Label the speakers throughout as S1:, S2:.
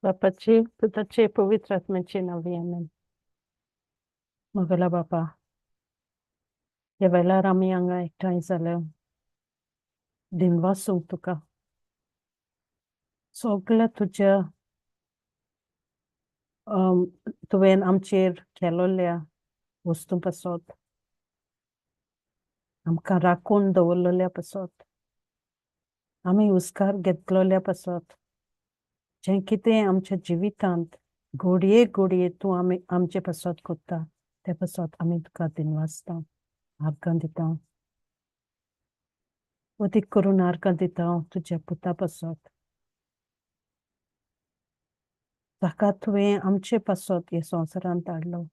S1: बापाची पुताचे पवित्र आत्म्याचे नांवी आमेन. मगला बापा, ह्या वेळार आमी हांगा एकठांय जाल्या, दिनवासूंक तुका सगळ्या तुज्या तुवें आमचेर केलोल्या वस्तूं पासत, आमकां राखून दवरलेल्या पासत, आमी हुस्कार घेतलोल्या पासत, जें कितें आमच्या जिवितांत घडये घडये तूं आमी आमचे पासत करता ते पासत आमी तुका दिनवासता, आर्गां दिता. अदीक करून आर्गां दिता हांव तुज्या पुता पासत, ताका तुवें आमचे पासत ह्या संवसारांत हाडलो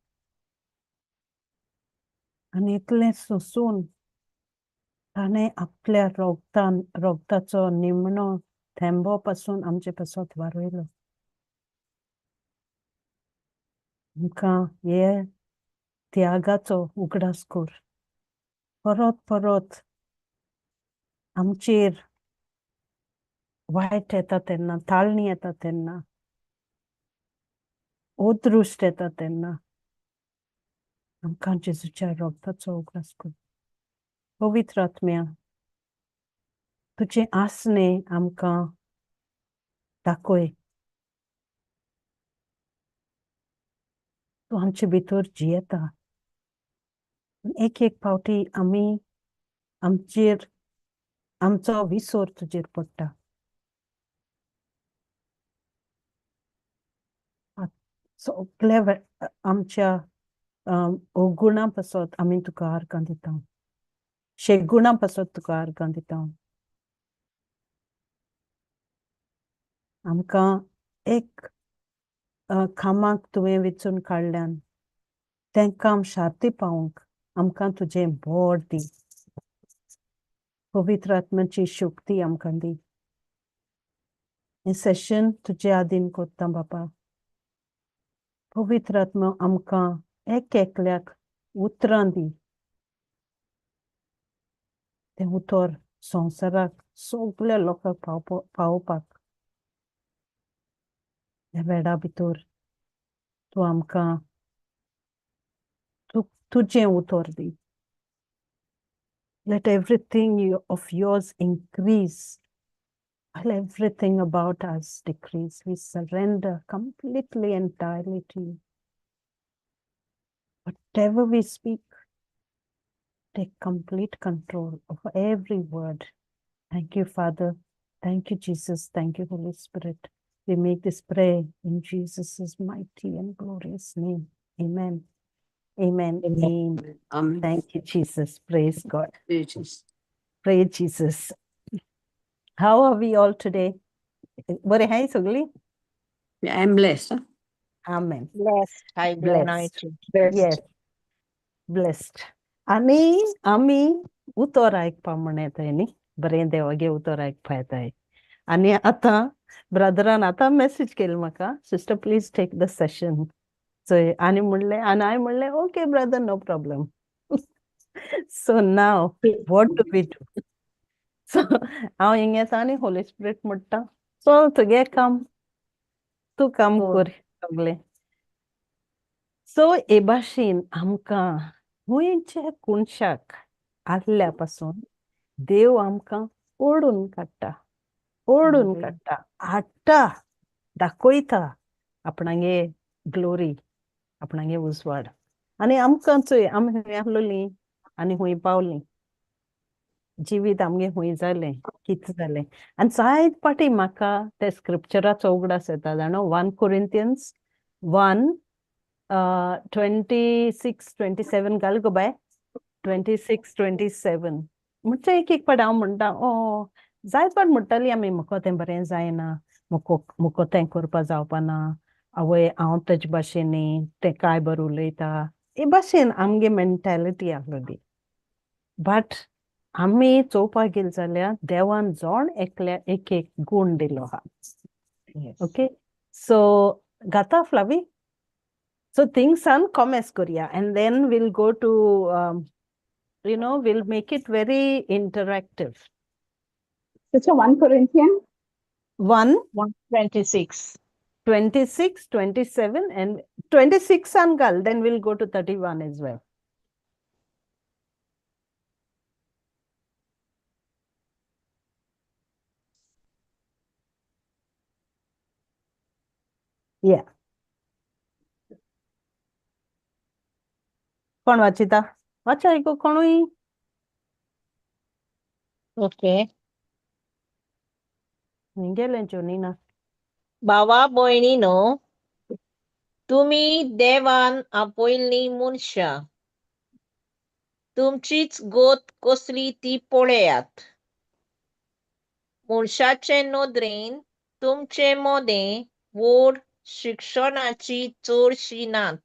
S1: आनी इतलें सोंसून ताणें आपल्या रोगतान रोगताचो निमणो थेंबो पासून आमचे पासत वारयलो. आमकां हे त्यागाचो उगडास कर, परत परत आमचेर वायट येता तेन्ना, ताळणी येता तेन्ना, अदृश्ट येता तेन्ना आमकां जेजूच्या रोगताचो उगडास कर. पवित्र आत्म्या, तुजें आसणें आमकां दाखय, तूं आमचे भितर जियेता. एक एक फावटी आमी आमचेर आमचो विसर तुजेर पडटा. सगल्या आमच्या अवगुणां पासत आमी तुका आर्गां दिता, शेगुणां पासत तुका आर्गां दिता. आमकां एक कामाक तुवें विचून काडल्यान तें काम शार्ती पावोवंक आमकां तुजें बोड दी, पवित्र आत्म्याची शक्ती आमकां दी. हें सेशन तुजे आदीन करता बापा. पवित्र आत्मा आमकां एक एकल्याक उतरां दी, तें उतर संवसाराक सगल्या लोकांक पावोवपाक. ह्या वेळा भितर तूं आमकां तुजें उतर दी. Let everything of yours increase, while everything about us decrease. We surrender completely, entirely to you. Whatever we speak, take complete control of every word. Thank you, Father. Thank you, Jesus. Thank you, Holy Spirit. We make this prayer in Jesus' mighty and glorious name. Amen. Amen. Amen.
S2: Amen.
S1: Thank you, Jesus. Praise God.
S2: Jesus.
S1: Praise Jesus. How are we all today? बरे हाय सगळी?
S2: I am blessed. Huh?
S1: Amen.
S3: Blessed, highly
S1: Blessed.
S3: anointed.
S1: Yes. Blessed. आनी आमी उतर आयकपा म्हण येताय न्ही, बरें देवागे उतर आयकपा येताय. आनी आतां ब्रदरान आतां मॅसेज केली म्हाका, sister please take the session. चोय आनी म्हणलें, आनी हांवें म्हणलें okay brother, no problem. So now what do we do? So हांव हिंग येता आनी होली स्पिरीट म्हणटा, चल तुगे काम, तूं काम कर सगळें. सो हे भाशेन आमकां खंयच्या कोनशाक आसल्या पासून देव आमकां ओडून काडटा, ओडून काडटा, हाडटा, दाखयता आपणागे ग्लोरी, आपणागे उजवाड. आनी आमकां चोय, आमी खंय आसलोलीं आनी खंय पावलीं, जिवीत आमगे खंय जालें, कितें जालें. आनी जायत फावटी म्हाका ते स्क्रिप्चराचो उगडास येता जाणा, 1 Corinthians 1 26 27 घाल गो बाय, 26 27. म्हणजे एक एक फावट हांव म्हणटा, ओ जायत फावट म्हणटाली आमी, म्हाका तें बरें जायना, म्हाका तें करपा जावपा ना, आवय हांव तेजे भाशेन न्ही, तें काय बरें उलयता, हे भाशेन आमगे मेंटेलिटी आसलोली. बट आमी चोवपाक गेले जाल्यार देवान जण एकल्या एक एक गूण दिलो आहा. ओके, सो गाता फ्लावी, सो थिंगसान कॉमेस करया and then we'll go to you know, we'll make it very interactive.
S3: Sister, 1 Corinthians
S1: 1
S4: 1:26.
S1: 26, 27 and 26 an gal, then we'll go to 31 as well. Yeah. कोण वाचिता? वाचा एको कोणूय.
S4: ओके.
S1: गेलें जोनीना.
S4: भावा भयणीनो, तुमी देवान आपयल्लीं मनशां, तुमचीच गोत कसली ती पळयात. मनशाचे नदरेन तुमचे मदें व्हड शिक्षणाची चडशीं नात,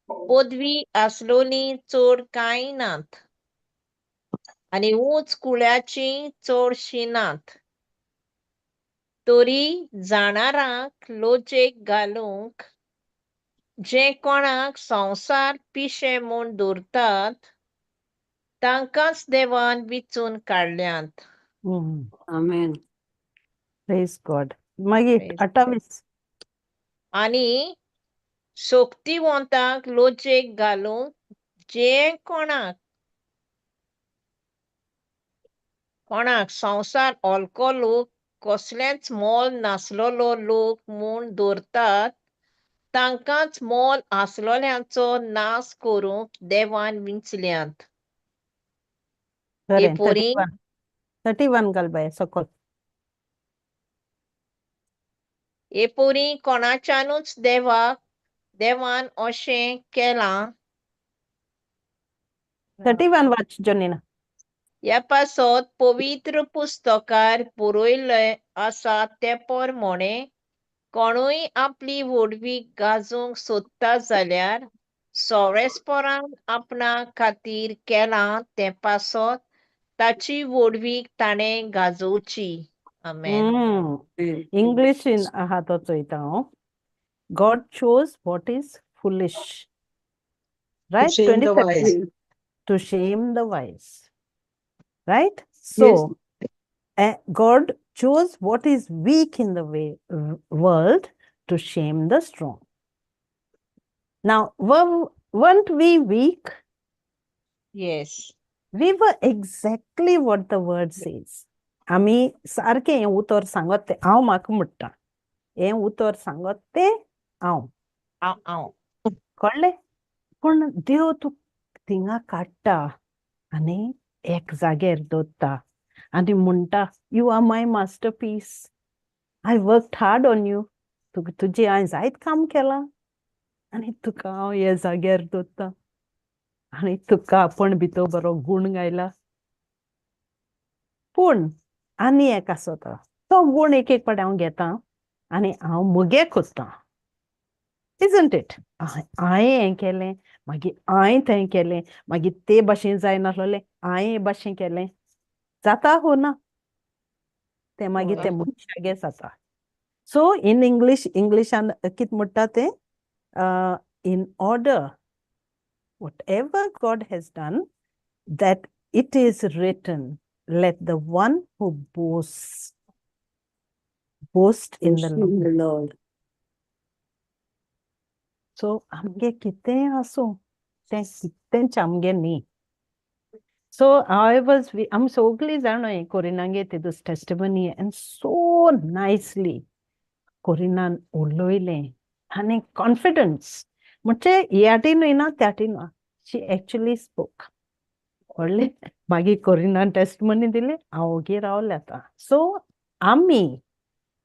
S4: पदवी आसलोलीं चड कांय नात आनी उंच कुळ्याचीं चडशीं नात, तरी जाणारांक लजेक घालूंक जे कोणाक संवसार पिशे म्हूण दवरतात तांकांच देवान विचून काडल्यात.
S2: Amen.
S1: Praise God. मागीर
S4: Praise God.
S1: 28.
S4: आनी शक्तिवंतांक लजेक घालूंक जे कोणाक कोणाक संवसार हलको लोक, कसलेंच मोल नासलेलो लोक म्हूण दवरतात तांकांच मोल आसलोल्यांचो नाश करूंक देवान विंचल्यात.
S1: बरें,
S4: पोरी
S1: 31. 31 घाल बाय सकल.
S4: हे पोरी कोणाच्यानूच देवाक देवान अशें केलां.
S1: 31 वाच जोनीना.
S4: ह्या पासत पवित्र पुस्तकार बरयल्लें आसा ते प्रमाणे कोणूय आपली व्हडवीक गाजोवंक सोदता जाल्यार सोरेस्परान आपणा खातीर केलां तें पासत ताची व्हडवीक ताणें गाजोवची. आमेन.
S2: Amen.
S1: इंग्लिशीन आहा तो चोयता हांव. God chose what is foolish. Right?
S5: To shame the
S1: 27.
S5: wise.
S1: To shame the wise. Right? So, God chose what is weak in the world to shame the strong. Now, weren't we weak?
S4: Yes.
S1: We were exactly what the word says. आमी सारकें हें उतर सांगत तें हांव म्हाका म्हणटा, हें उतर सांगत तें हांव.
S4: हांव हांव.
S1: कळ्ळें? पूण देव तुका थिंगा काडटा आनी एक जाग्यार दवरता आनी म्हणटा, you are my masterpiece, I work hard on you, तुका तुजें हांवें जायत काम केलां आनी तुका हांव हे जाग्यार दवरता आनी तुका आपूण भितर बरो गूण गायला. पूण आनी एक आसता, तो गूण एक एक फावटी हांव घेता आनी हांव मुगे कोत्ता, isn't it? हांवें हें केलें, मागीर हांवें थंय केलें, मागीर ते भाशेन जायनासलें हांवें हे भाशेन केलें, जाता हो ना तें मागीर तें मनशागे जाता. सो इन इंग्लीश, इंग्लिशान कितें म्हणटा तें, in order whatever God has done that it is written, let the one who boasts boast in the
S2: Boast in the Lord.
S1: So आमगे कितेंय आसूं तें कितेंच आमगे न्ही. सो I was, आमी सगळीं जाणां हें कोरिनागे तेदूस टेस्टिमनी एंड सो नायसली कोरिनान उलयलें आनी कॉन्फिडन्स म्हणजे ह्या न्हय ना त्या ना, शी एक्चुली स्पोक. कळ्ळें? मागीर कोरिनान टेस्टिमनी दिली, हांव ओगी रावलें आतां. सो आमी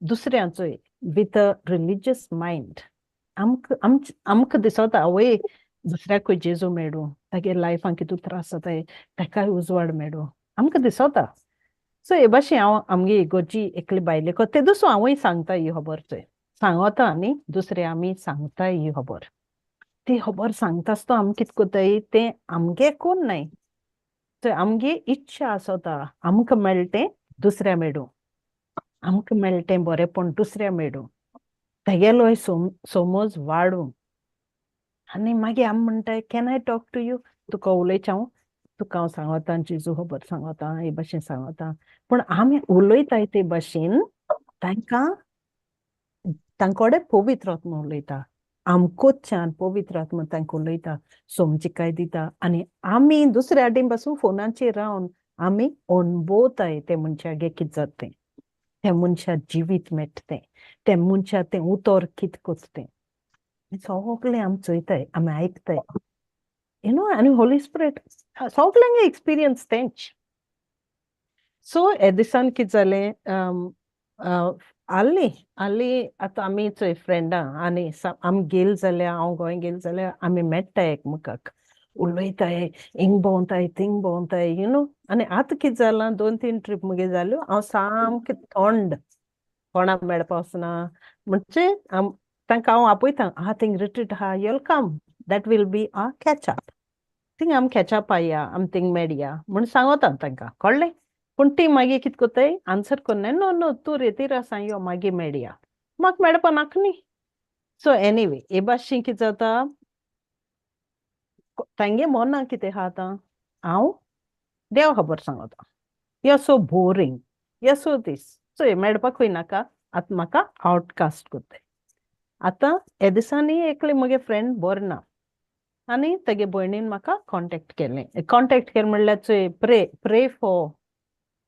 S1: दुसऱ्यांचोय विथ अ रिलिजियस मायंड आमकां आमकां दिसता आवय दुसऱ्याकूय जेजू मेळूं, तागे लायफान कितू त्रास जाताय ताकाय उजवाड मेळूं, आमकां दिसता. सो हे भाशेन हांव आमगे इगोर्जी एकले बायलेक तेदूस हांवूय सांगता ही खबर, चोय सांगता न्ही दुसरे आमी सांगता ही खबर. ती खबर सांगता आसतना आमी कितें करताय तें आमगे कोण न्हय, चोय आमगे इच्छा आसता आमकां मेळटा तें दुसऱ्या मेळूं, आमकां मेळटा तें बरेंपण दुसऱ्या मेळूं, तेगेलोय समज वाडूं. आनी मागीर आमी म्हणटाय, can I talk to you, तुका उलयचें हांव, तुका हांव सांगता, जेजू खबर सांगता, हे भाशेन सांगता. पूण आमी उलयताय ते भाशेन तांकां तांकोडे पवित्र आत्मा उलयता, आमकोच्यान पवित्र आत्मा तांकां उलयता, समजिकाय दिता. आनी आमी दुसऱ्या आडीन पासून फोनाचेर रावन आमी अणभवताय ते मनशागे कितें जाता तें, त्या मनशा जिवीत मेळटा तें, त्या मनशा तें उतर कितें करता तें सगळें आमी चोयताय, आमी आयकताय, you know. आनी होली स्पिरिट सगल्यांगे एक्सपिरियन्स तेंच. सो हे दिसान कितें जालें, आसली आसली आतां आमी चोय फ्रेंडां आनी आमी गेल जाल्यार, हांव गोंय गेल जाल्यार आमी मेळटाय एकमेकाक, उलयताय, हिंग भोंवताय, थिंग भोंवताय, you know. आनी आतां कितें जालां, 2-3 ट्रीप मुगे जाल्यो, हांव सामकें थंड, कोणाक मेळपा वचना. म्हणजे तांकां हांव आपयता, आहा थिंग रिट्रीट आहा, you'll come, that will be a catch up, thing आमी कॅच अप या, आमी थिंग मेळया म्हूण सांगता तांकां, कळ्ळें. पूण ती मागीर कितें कोत्ताय, आन्सर कोन्नाय, नो नो तूं रेतीर आसा, यो मागीर मेळया, म्हाका मेळपा नाका न्ही. सो एनीवे हे भाशेन कितें जाता, तांगे मना कितें आहा, आतां हांव देव खबर सांगता, you are so boring, you are so this, चोय मेळपाकूय नाका, आतां म्हाका आवटकास्ट कोत्ताय. आतां हे दिसांनी एकले म्हगे फ्रेंड बरें ना आनी तेगे भयणीन म्हाका कॉन्टेक्ट केलें. कॉन्टेक्ट केलें म्हणल्यार चोय pray for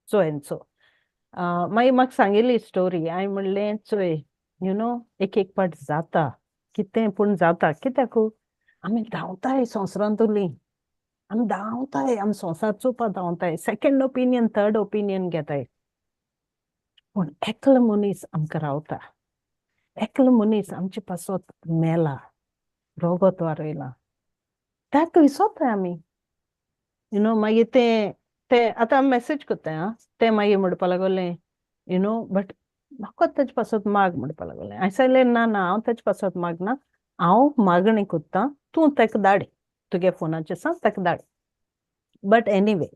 S1: so and so. मागीर म्हाका सांगिल्ली स्टोरी. हांवें म्हणलें चोय, you know, एक एक पाट जाता कितें पूण जाता, कित्याक आमी धांवताय संवसारांतुली, आमी धांवताय, आमी संवसार चोवपा धांवताय, सेकंड ओपिनियन थर्ड ओपिनियन घेताय, पूण एकलो मनीस आमकां रावता, एकलो मनीस आमचे पासत मेला, रोगत वारयला, ताका विसोताय आमी, you know. मागीर तें तें आतां आमी मॅसेज कोत्ताय, आं, तें मागीर म्हणपा लागोलें, you know, but म्हाका तेजे पासत माग म्हणपा लागलें. हांवें सांगलें ना ना, हांव तेजे पासत मागना, हांव मागणी कोत्ता, तूं ताका धाड, तुगे फोनाचेर सांग ताका धाड. बट एनीवे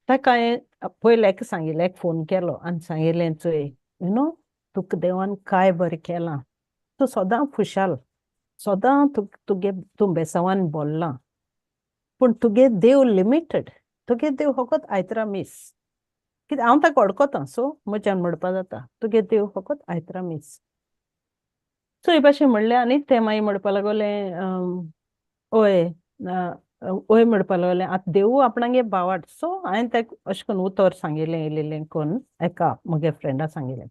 S1: ताका हांवें पयलें एक सांगिल्लें, एक फोन केलो आनी सांगिल्लें, चोय, you know, तुका देवान काय बरें केलां, तूं सदां खुशाल, सदां तुगे तूं बेसांवान बोल्लां, पूण तुगे देव लिमिटेड, तुगे देव फकत आयतरा मीस, कित्याक हांव ताका वळखता, सो म्हज्यान म्हणपा जाता, तुगे देव फकत आयतरा मीस. सो हे भाशेन म्हणलें आनी तें मागीर म्हणपा लागलें, ओय ओय म्हणपा लागलें, आतां देवू आपणागे भावाट. सो हांवें ताका अशें करून उतर सांगिल्लें, येयलेलें करून एका म्हगे फ्रेंडा सांगिल्लें.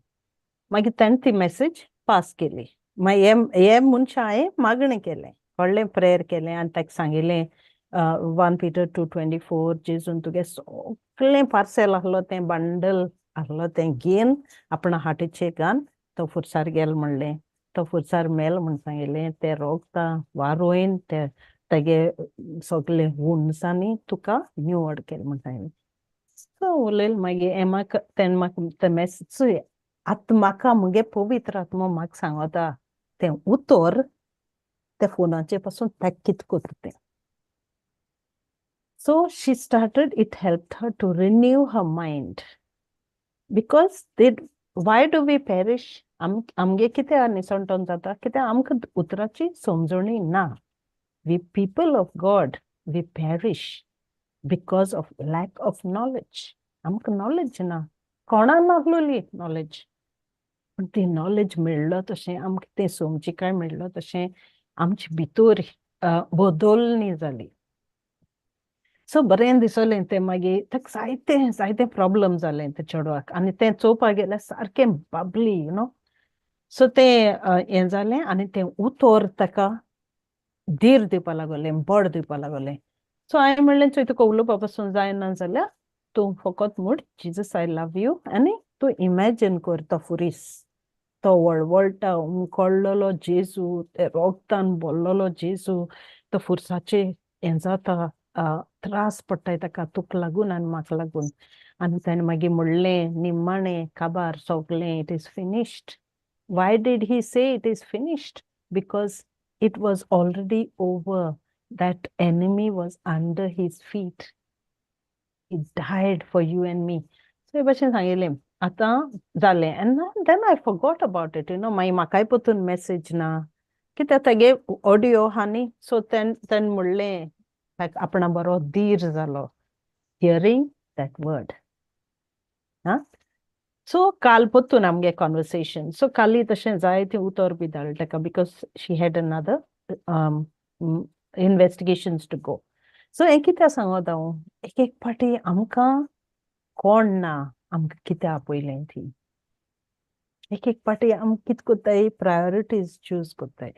S1: मागीर ताणें ती मॅसेज पास केली. मागीर हे हे मनशा हांवें मागणें केलें, व्हडलें प्रेयर केलें आनी ताका सांगिल्लें, 1 Peter 2:24, जेजून तुगे सगळें पार्सेल आहलो तें बंडल आहलो तें घेवन आपणा हाटीचेर घान तो फुरसार गेल म्हणलें, तो फुरसार मेल म्हूण सांगिल्लें, तें रोगता वारोयन ते तेगे सगळे हुनसांनी तुका निवड केलें म्हूण सांगिल्लें. सो उलयलें. मागीर हें म्हाका तेन्ना म्हाका तें मॅसेज, आतां म्हाका म्हगे पवित्र आत्मो म्हाका सांगता तें उतर त्या फोनाचे पासून ताका कितें करता तें. So she started, it helped her to renew her mind. Because they, why do we perish? आमगे कितें निसणटोन जाता, कित्याक आमकां उतराची समजणी ना. We people of God, we perish because of lack of knowledge. आमकां नॉलेज ना, कोणा नासलोली नॉलेज, पूण ती नॉलेज मेळ्ळो तशें आमकां तें समजिकाय मेळ्ळो तशें आमचे भितर बदलणी जाली. सो बरें दिसलें तें. मागीर ताका जायते जायते प्रॉब्लम जालें त्या चेडवाक आनी तें चोवपाक गेल्यार सारकें बाबली, you know. सो तें हें जालें आनी तें उतर ताका धीर दिवपा लागलें, बळ दिवपा लागलें. सो हांवें म्हणलें, चोय, तुका उलोवपा पासून जायना जाल्यार तूं फकत म्हण, "Jesus, I love you," आनी तूं इमॅजीन कर तो फुरीस, तो वळवळटा उमकळलेलो जेजू, ते रोगतान बोल्लोलो जेजू, तो फुरसाचे हें जाता, त्रास पडटाय ताका तुका लागून आनी म्हाका लागून. आनी ताणें मागीर म्हणलें निमाणें काबार सोगलें, "It is finished." Why did he say it is finished? Because it was already over. That enemy was under his feet. He died for you and me. So हे भाशेन सांगिल्लें, आतां जालें. And then I forgot about it. मागीर म्हाकाय परतून message ना, कित्याक तेगे ऑडियो आहा न्ही. सो तेन तेन म्हणलें, ताका आपणा बरो धीर जालो. hearing that word. आं, सो काल परतून आमगे कॉन्वर्सेशन. सो काली तशें जायतें उतर बी धाडलें ताका because she had another investigations to go. So हें कित्याक सांगत हांव, एक एक फावटी आमकां कोण ना आमकां कित्याक आपयलें ती. एक एक फावटी आमी कितें कोत्ताय, प्रायोरिटीज चूज कोत्ताय.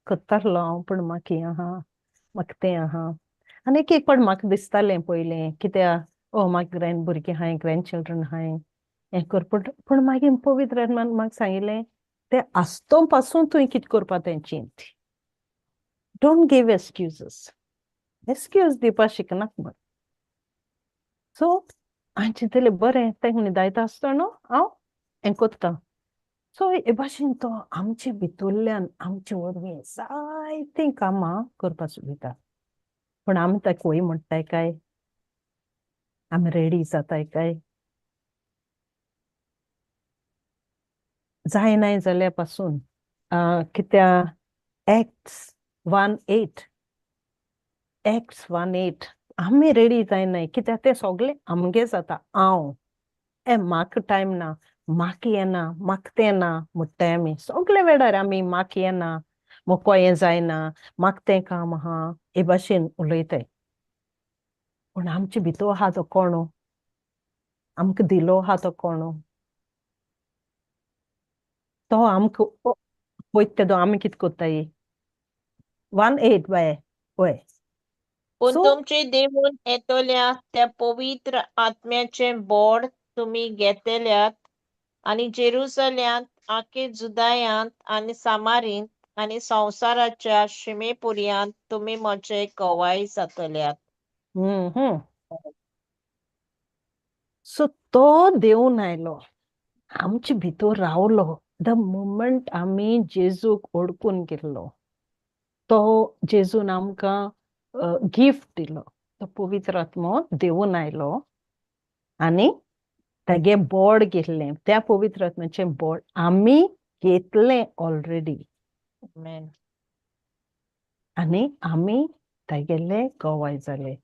S1: कोत्तालो हांव, पूण म्हाका हें आहा, म्हाका तें आहा. आनी एक एक फावट म्हाका दिसतालें पयलें कित्याक, ओ म्हाका ग्रँड भुरगीं आहाय, ग्रँड चिल्ड्रन आहाय, हें कर. पूण पूण मागीर पवित्र आत्मान म्हाका सांगिल्लें, तें आसतो पासून तुवें कितें करपा तें चिंत. Don't give excuses. Excuse दिवपा शिकनाक म्हण. सो हांवें चिंतलें बरें, तांकां न्हिदायता आसतना न्हू हांव हें कोत्ता. सो हे भाशेन तो आमचे भितरल्यान आमचे वरवीं जायतीं कामां करपाक सोदता. पूण आमी ताका वय म्हणटाय काय? आमी रेडी जाताय काय? जायनाय जाल्यार पासून कित्या एक्ट्स 1:8, एक्ट्स 1:8 आमी रेडी जायनाय कित्याक तें सगळें आमगे जाता. हांव ए म्हाका टायम ना, म्हाका हें ना, म्हाका तें ना म्हणटाय आमी सगळे वेळार. आमी म्हाका हें ना, म्हाका हें जायना, म्हाका तें काम आहा, हे भाशेन उलयताय. पूण आमचे भितर आहा तो कोण? आमकां दिलो आहा तो कोण? तो आमकां पळयता तेदो आमी कितें कोत्ताय? 1:8 बाय वय.
S4: पूण
S1: सो
S4: तुमचे देवून येतल्या त्या पवित्र आत्म्याचें बोड तुमी घेतल्यात आनी जेरुसल्यांत, आखे जुदायांत आनी सामारींत आनी संवसाराच्या शिमे पर्यंत तुमी म्हजे गवाय जातल्यात.
S1: सो तो देवून आयलो, आमचे भितर रावलो. The moment आमी जेजूक ओडकून गेल्लो, तो जेजून आमकां गिफ्ट दिलो, तो पवित्र आत्मो देवून आयलो आनी तागे बोर्ड घेतलें. त्या पवित्र आत्म्याचें बोर्ड आमी घेतलें ऑलरेडी.
S4: Amen.
S1: आनी आमी तागेले गवाय जाले,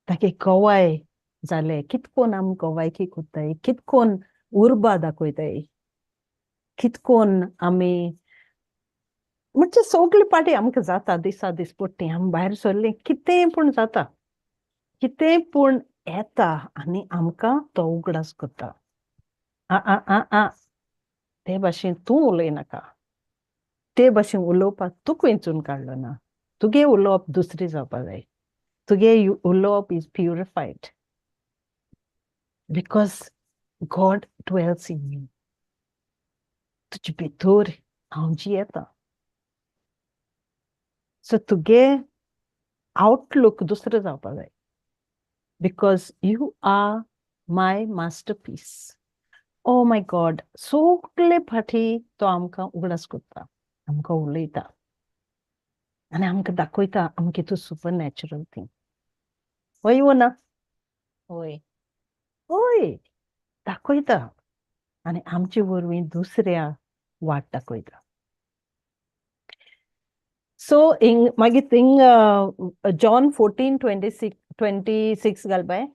S1: तागे गवाय जाले. कितकोन आमी गवायकी कोत्ताय, कितकोन उर्बा दाखयताय, कितकोन आमी म्हणजे सगळे पाटी आमकां जाता दिसा दिसपट्टी. आमी भायर सरलीं कितेंय पूण जाता, कितेंय पूण येता आनी आमकां तो उगडास करता. आ आ आ आ ते भाशेन तूं उलयनाका, ते भाशेन उलोवपाक तूं खंयसून काडलो ना. तुगे उलोवप दुसरी जावपा जाय. तुगे उलोवप is purified because God dwells in you. तुजे भितर हांव जियेता. सो तुगे आउटलूक दुसरें जावपा जाय because you are my masterpiece. Oh my God, सगळे फाटी तो आमकां उगडास करता, आमकां उलयता आनी आमकां दाखयता आमगे तूं सुपर नॅचरल थिंग. हय वो ना?
S4: होय.
S1: हय, दाखयता आनी आमचे वरवीं दुसऱ्या वाट दाखयता. सो इंग मागीर थिंग जॉन 14:26, 26 घाल बाय.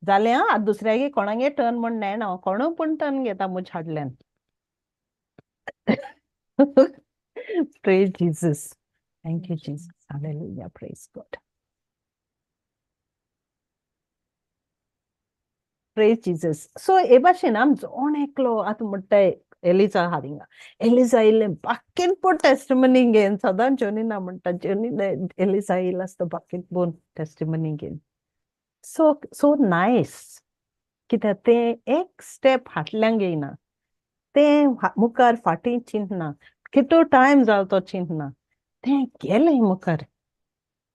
S1: जालें. आं, आतां दुसऱ्यागे कोणागे टर्न म्हण नेणा, कोणू पूण टर्न घेता म्हज्या हाडल्यान. Praise Jesus. Thank you Jesus. Hallelujah. Praise God. Praise Jesus. So हे भाशेन आम जण एकलो आतां म्हणटाय एलिजा आहा थिंगा, एलिजा येयलें बाकीन पूण टेस्टिमनी घेन. सदां जोनीना म्हणटा, जोनीना एलिजा येयला आसता बाकीन पूण टेस्टिमनी घेन. सो सो नायस, कित्याक तें एक स्टेप फाटल्यान घेयना, तें मुखार फाटीं चिंतना, कितलो टायम जालो तो चिंतना, तें गेलें मुखार.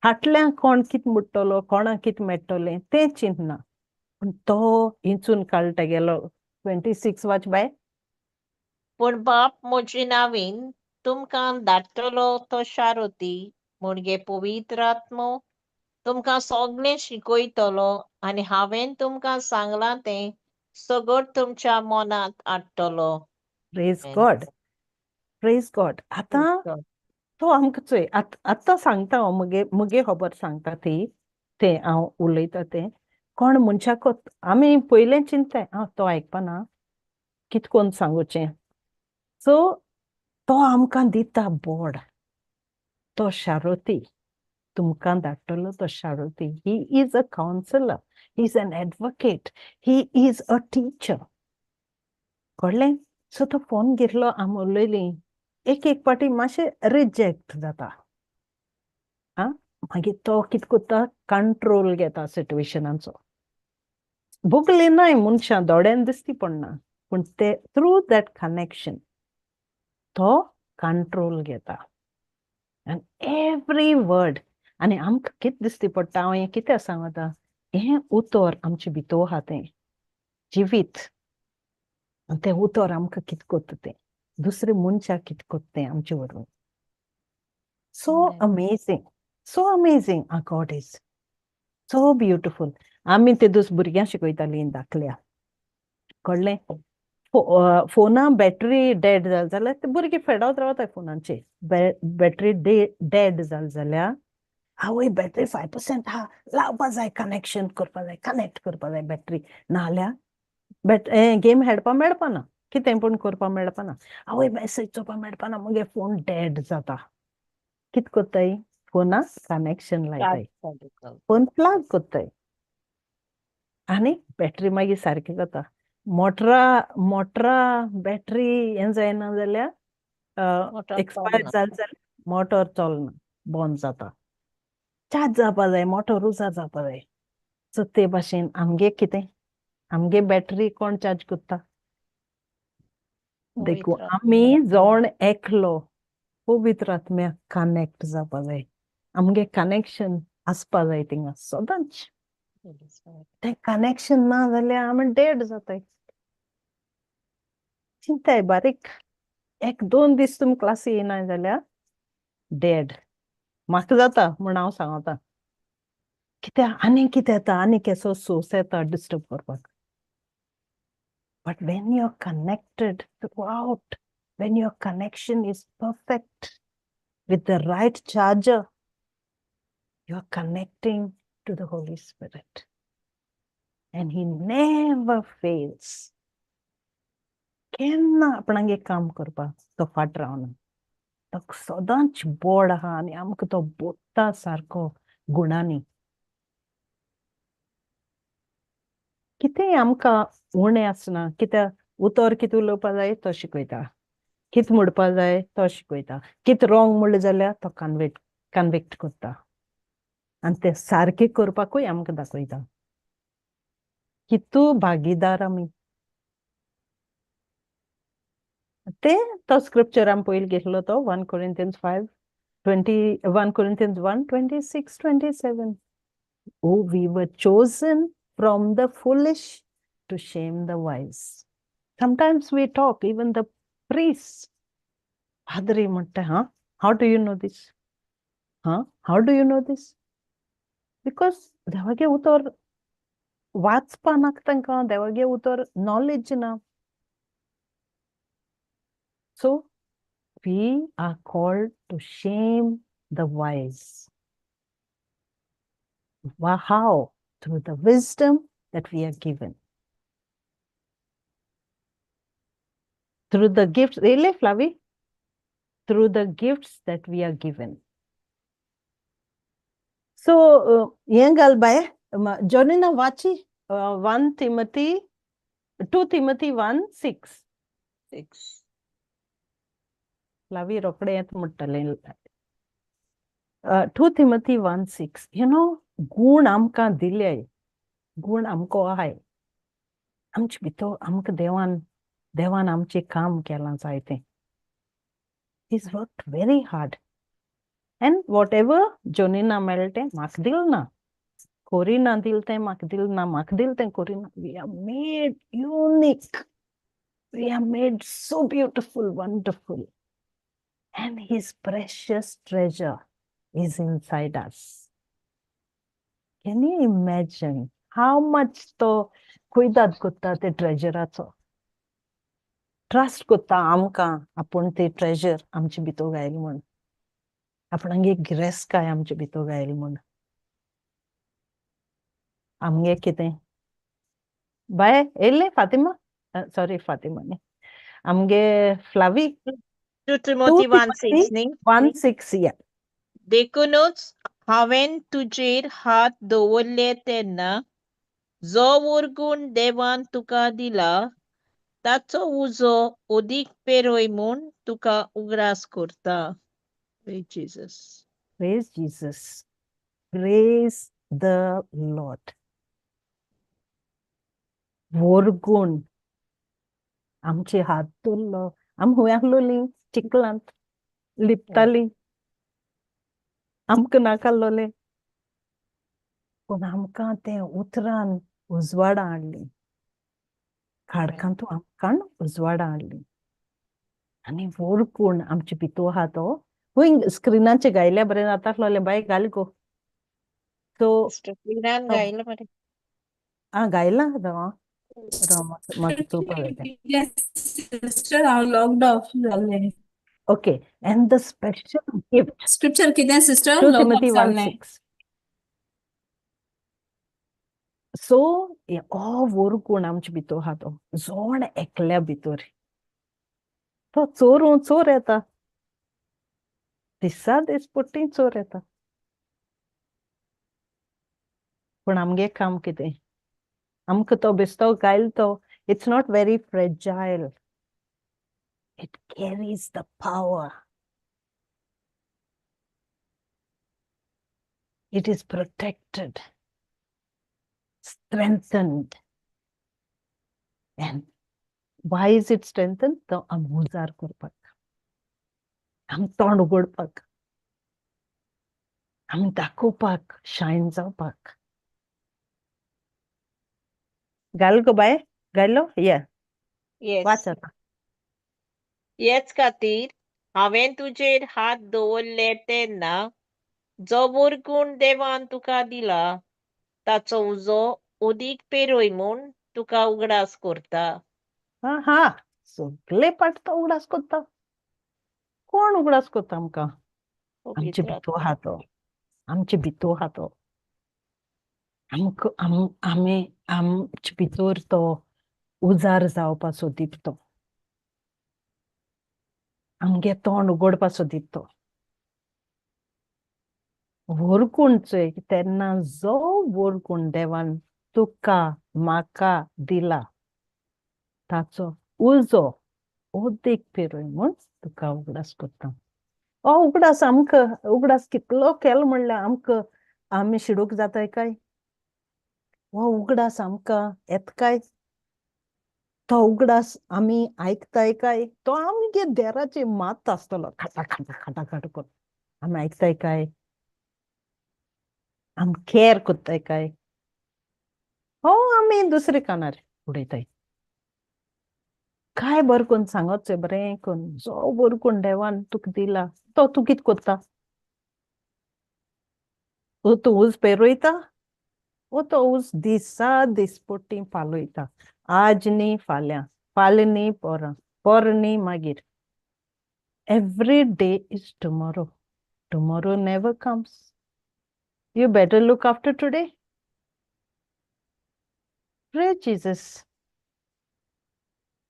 S1: फाटल्यान कोण कितें म्हणटलो, कोणाक कितें मेळटलें तें चिंतना, पूण तो इंचून काडटा गेलो. 26 वाच बाय.
S4: पूण बाप म्हजे नांवान तुमकां धाडटलो तो शारोती मुणगे पवित्र आत्मो तुमकां सगळें शिकयतलो आनी हांवें तुमकां सांगलां तें सगळं तुमच्या मनांत हाडटलो.
S1: Praise
S4: Amen.
S1: God. Praise God. आतां
S4: God.
S1: तो आमकां चोय आतां सांगता हांव, मगे मगे खबर सांगता ती, तें हांव उलयता तें कोण मनशाक आमी पयलें चिंताय, आं तो आयकपाना, कित कोन्न सांगुचें. सो तो आमकां दिता बोर्ड, तो शारोती तुमकां धाडटलो, तो शारोती. He is a counsellor, he is an advocate, he is a teacher. कळ्ळें? सो तो फोन घेतलो, आमी उलयलीं. एक एक पाटी मातशें रिजेक्ट जाता, आं मागीर तो कितें करता, कंट्रोल घेता सिट्युएशनाचो. भोगले नाय मनशां दोळ्यान दिसती पडना, पूण ते थ्रू that connection तो कंट्रोल घेता. आनी एवरी वर्ड, आनी आमकां कितें दिसती पडटा, हांव हें कितें सांगता, हें उतर आमचे भितर आहा तें जिवीत, आनी तें उतर आमकां कितें करता तें, दुसरे मनशाक कितें करता तें आमचे वरवीं. So amazing, so amazing our God is, so beautiful. आमी ते दीस भुरग्यांक शिकयतालीं धाकल्या, कळ्ळें? फोना बॅटरी डेड जाली जाल्यार ते भुरगीं फेडत रावताय फोनाचे. बॅटरी डेड जाली जाल्यार आवय बॅटरी 5% आहा, लावपा जाय, कनेक्शन करपा जाय, कनेक्ट करपा जाय बॅटरी, नाल्यार गेम खेळपा मेळपाना, कितें पूण करपा मेळपाना, आवय मॅसेज चोवपा मेळपाना, मगे फोन डेड जाता. कितें करताय, फोना कनेक्शन लायताय, फोन प्लग करताय आनी बॅटरी मागीर सारकी जाता. मोटरा मोटरा बॅटरी हें जायना जाल्यार एक्सपायर जालें जाल्यार मोटर चलना, बंद जाता. चार्ज जावपा जाय, मोटर उजार जावपा जाय. सो ते भाशेन आमगे कितें, आमगे बॅटरी कोण चार्ज करता? देखून आमी जण एकलो पवित्र आत्म्याक कनेक्ट जावपा जाय, आमगे कनेक्शन आसपा जाय थिंगा सदांच. तें कनेक्शन ना जाल्यार आमी डेड जाताय. चिंताय बारीक, एक दोन दीस तुमी क्लासी येयना जाल्यार डेड. म्हाका जाता म्हूण हांव सांगता, कित्याक आनी कितें येता, आनी केसो सोर्स येता डिस्टर्ब करपाक. But when you are connected throughout, when your connection is perfect with the right charger, you are connecting to the Holy Spirit. And he never fails. केन्ना आपणागे काम करपाक तो फाट रावना, तो सदांच बोड आहा आनी आमकां तो बोत्ता सारको गुणांनी. कितेंय आमकां उणें आसना, कित्याक उतर कितें उलोवपा जाय तो शिकयता, कितें म्हणपा जाय तो शिकयता, कितें रोंग म्हणलें जाल्यार तो कन्विक्ट करता आनी तें सारकें करपाकूय आमकां दाखयता. कितू भागीदार आमी. ते तो स्क्रिप्चर आमी पयलीं घेतलो तो 1 Corinthians 5:20, 1 Corinthians 1:26, 27. Oh, we were chosen from the foolish to shame the wise. Sometimes we talk, even the priests. Padre म्हणटा, huh? How do you know this? Huh? How do you know this? Because देवागे उतर वाचपा नाका तांकां, देवागे उतर knowledge ना. So we are called to shame the wise. How? Through the wisdom that we are given. Through the gifts, really, Flavi? Through the gifts that we are given. So, हें घाल बाय, Jonina वाची 1 Timothy, 2 Timothy 1:6.
S4: 6.
S1: Flavi रोखडें येत म्हणटलें. 2 Timothy 1:6. You know, गूण आमकां दिले, गूण आमकां आहाय, आमचे भितर आमकां देवान देवान आमचें काम केलां जायतें. He's worked very hard. And whatever Jonina मेळ्ळें तें म्हाका दिल ना, कोरिना दिल तें म्हाका दिल ना, म्हाका दिल तें Corina. We are made unique, we are made so beautiful, wonderful. And his precious treasure is inside us. Can you imagine how much तो कुयदाद करता ते ट्रेजराचो? ट्रस्ट करता आमकां आपूण ते ट्रेजर आमचे भितर घायल म्हूण. आपणागे गिरेस्तकाय आमचे भितर गायल म्हूण. आमगे कितें बाय येयलें फातिमा, सॉरी फातिमा न्ही, आमगे फ्लावी.
S4: 2 Timothy 1:6 न्ही?
S1: 1:6, या.
S4: देखूनच हांवें तुजेर हात दवरले तेन्ना जो वर्गूण देवान तुका दिला ताचो उजो अदीक पेरय म्हूण तुका उगडास करता. Praise Jesus.
S1: Praise Jesus. Praise the Lord. वरगुण आमचे हात दवरलो. आमी खंय आसलोलीं? चिखलांत लिपतालीं, आमकां नाका आसलोलें, पूण आमकां तें उतरान उजवाडा हाडली. खाडकांतू आमकां उजवाडा हाडली आनी वरगुण आमचे भितर आहा तो. खंय स्क्रिनाचेर गायल्या बरें जाता आसलोलें बाय, घाल गो. सो
S4: स्क्रिनान गायलां मरे.
S1: आं, गायलां? राव राव, म्हाका चोवपाक जाय.
S3: Yes, sister, हांव लॉग्ड ऑफ जालें.
S1: Okay, and the special gift.
S3: Scripture कितें सिस्टर?
S1: 2
S3: लॉग ऑफ
S1: Timothy 1
S3: जालें.
S1: 6. सो हो वरगुण आमचे भितर आहा तो जोण एकल्या भितर तो चोरून चोर येता, दिसा दिसपट्टी चोर येता. पूण आमगे काम कितें? आमकां तो बेस्तो गायल तो it's not very fragile, it carries the power, it is protected, strengthened. And why is it strengthened? तो आम उजार करपाक, आम तोंड उगडपाक, आमी दाखोवपाक, शायन जावपाक. घाल गो बाय, घालो या.
S4: येस.
S1: वाच आतां.
S4: हेच खातीर हांवें तुजेर हात दवरले तेन्ना जो वर्गूण देवान तुका दिला ताचो उजो अदीक पेरय म्हूण तुका उगडास करता.
S1: हा हा, सगळे पाट तो उगडास करता. कोण उगडास करता आमकां? आमचे
S4: पवित्र
S1: भितर आहा तो, आमचे भितर आहा तो. आमकां आमी आमचे भितर तो उजार जावपाचो दीप तो, आमगे तोंड उगडपाचो दीप तो वरगुण. चोय, तेन्ना जो वरगुण देवान तुका म्हाका दिला ताचो उजो अदीक पेरय म्हूण तुका उगडास करता. हो उगडास आमकां, उगडास कितलो केलो म्हणल्यार आमकां आमी शिडूक जाताय काय? हो उगडास आमकां येता काय? तो उगडास आमी आयकताय काय? तो आमगे देराचे मात आसतलो खाटा खाटा खाटा खाट करून, आमी आयकताय काय? आम केर करताय काय? हो आमी दुसरे कानार उडयताय काय? बरें करून सांगत, बरें करून, जो बरो करून देवान तुका दिला तो तूं कितें करता? ओ तूं ऊस पेरयता, ओ तो ऊस दिसा दिसपट्टी पालयता. आज न्ही फाल्यां, फाल्यां न्ही पोरां, पोरां न्ही मागीर. Every day is tomorrow. Tomorrow never comes. You better look after today. Pray Jesus.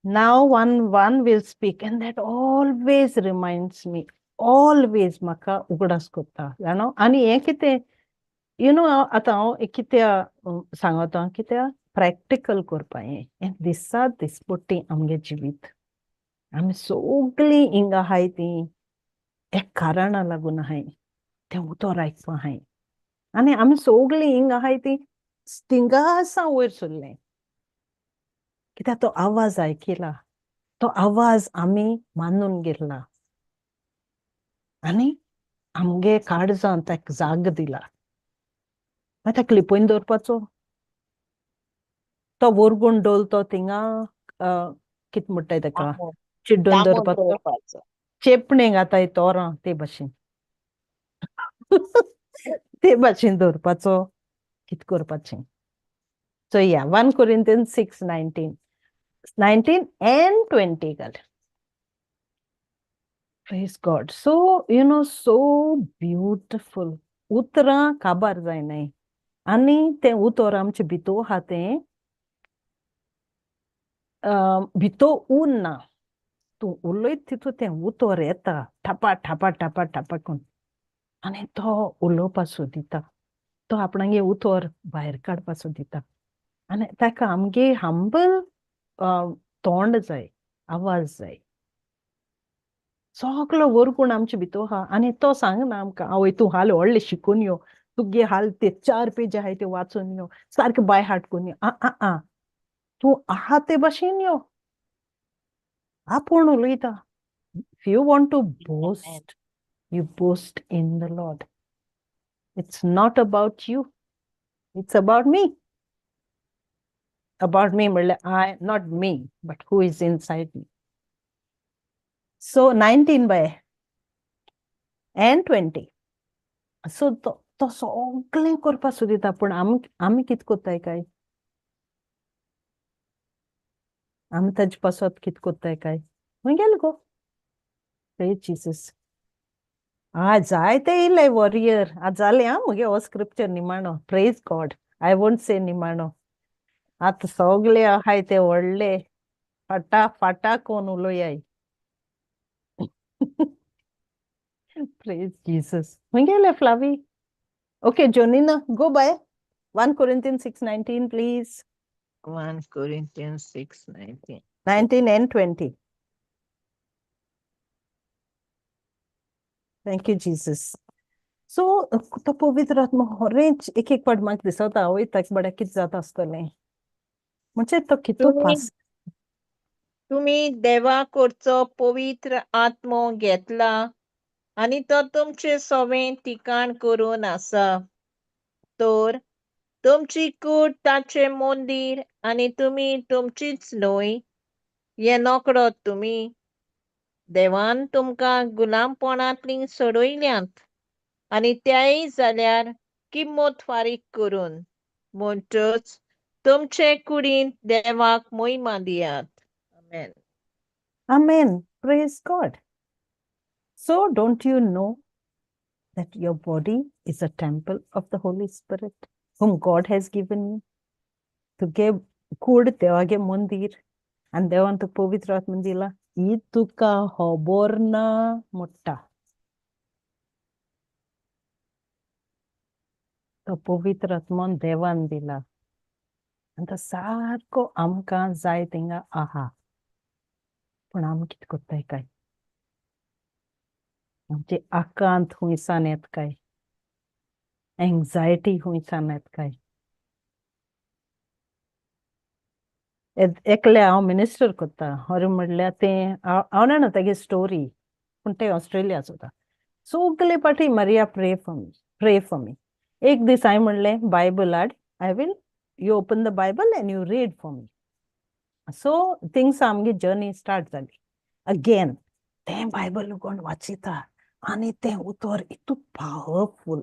S1: Now one one will speak, and that always reminds me, always म्हाका उगडास करता जाणा. आनी हें कितें, you know, आतां हांव कित्या सांगता, कित्या प्रॅक्टिकल करपा हें, हें दिसा दिसपट्टी आमगे जिवीत. आमी सगळीं हिंगा आहाय तीं एक कारणा लागून आहाय, तें उतर आयकपा आहाय. आनी आमी सगळीं हिंगा आहाय तीं थिंगासावन वयर सरलें कित्याक तो आवाज आयकिला, तो आवाज आमी मानून घेतला आनी आमगे काळजान ताका जाग दिला. मागीर ताका लिपोवन दवरपाचो तो वरगूण डोल तो थिंगा कितें म्हणटाय ताका, चिड्डून
S4: दामून
S1: दवरपाचो,
S4: दवरपाचो.
S1: चेपणेक आतां तोरां ते भाशेन, ते भाशेन दवरपाचो, कितें करपाचें? So yeah, 1 Corinthians 6:19, 19 and 20 घाल. Praise God. So you know, so beautiful. उतरां काबार जायनाय आनी तें उतर आमचे भितर आहा तें भितर उरना. तूं उलयत तितू तें उतर येता ठपा ठपा ठपा ठपा करून आनी तो उलोवपा सोदिता, तो आपणागे उतर भायर काडपा सोदिता आनी ताका आमगे हंबल तोंड जाय, आवाज जाय. सगलो वरगूण आमचे भितर आहा आनी तो सांगना आमकां आवय तूं हाल व्हडलें शिकून यो, तुगे हाल ते 4 पेजी आहाय त्यो वाचून यो, सारकें बाय हार्ट करून यो. आ आ आ, तूं आहा ते भाशेन यो. आपूण उलयता. If you want to boast, you boast in the Lord. It's not about you, it's about me. About me म्हणल्यार I, not me, but who is inside me. So 19 by and 20. So तो सगळें करपा सोदिता, पूण आमी कितें करताय काय? आमी ताजे पासत कितें करताय काय? खंय गेले गो? Praise Jesus. आ जायते येयले वॉरियर. आतां जालें आं म्हगे हो स्क्रिप्चर निमाणो. Praise God. I won't say निमाणो. आतां सगळे आहाय ते व्हडले फाटा फाटा कोन उलोयाय. Praise Jesus. खंय गेले Flavi? Okay Jonina, go by 1 Corinthians 6:19 please.
S4: 1 Corinthians 6:19.
S1: 19 and 20. Thank you Jesus. So तो पवित्र आत्मा खरेंच एक एक पाट म्हाका दिसता आवय ताका बड्या कितें जाता आसतलें, म्हणजे तो कितू पास.
S4: तुमी देवा करचो पवित्र आत्मो घेतला आनी तो तुमचे सवें ठिकाण करून आसा, तर तुमची कूड ताचें मंदीर आनी तुमी तुमचीच न्हय हें नकळत तुमी. देवान तुमकां गुलामपणांतली सोडयल्यांत आनी त्याय जाल्यार किंमत फारीक करून, म्हणटच तुमचे कुडींत देवाक मोहिमा दियात. Amen.
S1: Amen. Praise God. So don't you know that your body is a temple of the Holy Spirit whom God has given you? तुगे कूड देवागे मंदीर आनी देवान तुका पवित्र आत्मा दिला, ही तुका खबर ना म्हणटा. तो पवित्र आत्मा देवान दिला आनी तो सारको आमकां जाय थिंगा आहा, पूण आमी कितें करताय काय? आमचे आकांत हुंयसान येता काय? एंग्जायटी हुंयसान येता काय? एकले हांव मिनिस्टर करता, हर म्हणल्यार तें हांव जाणा तेगे स्टोरी, पूण तें ऑस्ट्रेलिया सुद्दां. सगले पाटी Maria pray for me, pray for me. एक दीस हांवें म्हणलें बायबल हाड, I will, you open the Bible and you read for me. So things आमगे जर्नी स्टार्ट जाली अगेन. तें बायबल उगोन वाचिता आनी तें उतर इतू पावरफूल,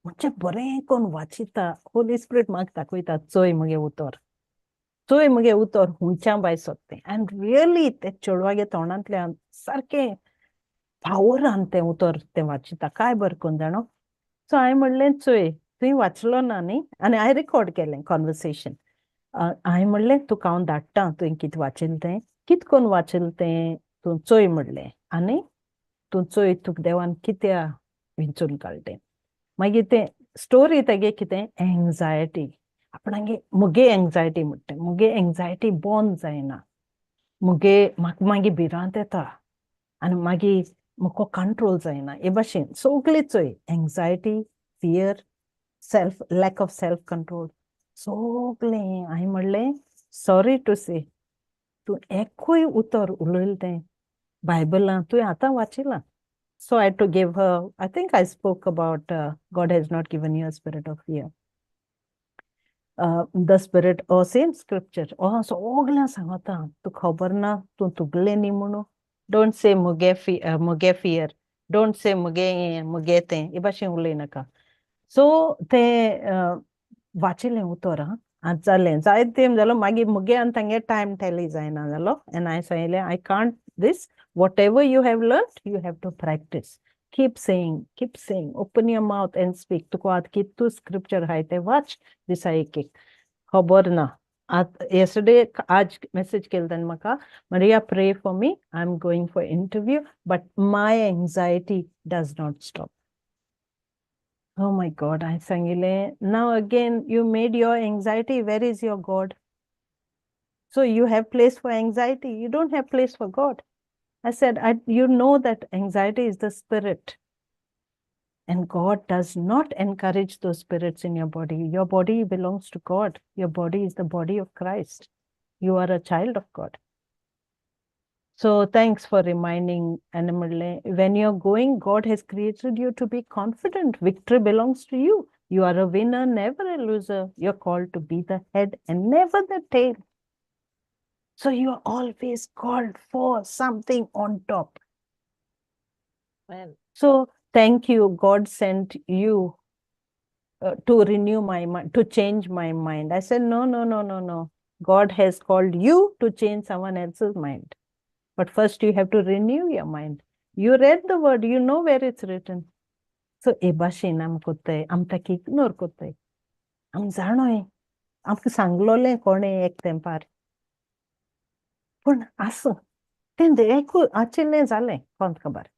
S1: म्हणजे बरें कोण वाचिता. होली स्पिरिट म्हाका दाखयता, चोय म्हगे उतर, चोय म्हगे उतर हुंयच्यान भायर सोदतें. आनी रियली तें चेडवागे तोंडांतल्यान सारकें पावरान तें उतर तें वाचिता, काय बरें कोण जाणो. सो हांवें म्हणलें चोय तुवें वाचलो ना न्ही, आनी हांवें रिकॉर्ड केलें कॉन्वर्सेशन. हांवें म्हणलें तुका हांव धाडटा, तुवें कितें वाचिल्लें तें, कितें कोन्न वाचिल्लें तें तूं चोय म्हणलें, आनी तूं चोय तुका देवान कित्या विंचून काडलें. मागीर तें स्टोरी तेगे कितें एंग्जायटी, आपणागे मुगे एंग्जायटी म्हणटा, मुगे एंग्जायटी बंद जायना, मुगे म्हाका मागीर भिरांत येता आनी मागीर म्हाका कंट्रोल जायना. हे भाशेन सगळें चोय, anxiety, fear, self, lack of self control, सगळें. हांवें म्हणलें सॉरी टू से, तूं एकूय उतर उलयलें तें बायबलां तुवें आतां वाचिलां. So I had to give her, I think I spoke about God has not given you a spirit of fear. The spirit or same scripture. Oh, सगळ्यां सांगता, तूं खबर ना, तूं तुगलें न्ही म्हणून. Don't say मुगे मुगे fear. Don't say मुगे हें, मुगे तें, हे भाशेन उलय नाका. सो तें वाचिलें उतर आं, आतां जालें, जायत तेम जालो. मागीर मुगे आनी तांगे टायम टॅली जायना जालो. आनी हांवें सांगलें I can't this. Whatever you have learned, you have to practice. Keep saying, keep saying, open your mouth and speak. तुका आतां कितू स्क्रिप्चर आहाय तें वाच दिसा एक एक. खबर ना. आत yesterday आज message केल ताणें म्हाका, Maria, pray for me, I am going for interview, but my anxiety does not stop. Oh my God, हांवें सांगिल्लें, now again you made your anxiety, where is your God? So you have place for anxiety, you don't have place for God. I said, you know that anxiety is the spirit. And God does not encourage those spirits in your body. Your body belongs to God. Your body is the body of Christ. You are a child of God. So thanks for reminding Animal. When you're going, God has created you to be confident. Victory belongs to you. You are a winner, never a loser. You're called to be the head and never the tail. So you are always called for something on top.
S4: Well,
S1: So thank you. God sent you to renew my mind, to change my mind. I said, no, no, no, no, no. God has called you to change someone else's mind. But first you have to renew your mind. You read the word, you know where it's written. So ए भाशेन आम कोत्ताय, आम ताका ignore कोत्ताय. आम जाणोय, आमकां सांगलोलें कोणें एक तेंपार. पूण आसूं, तें एकू आशिल्लें जालें, कोण खबर.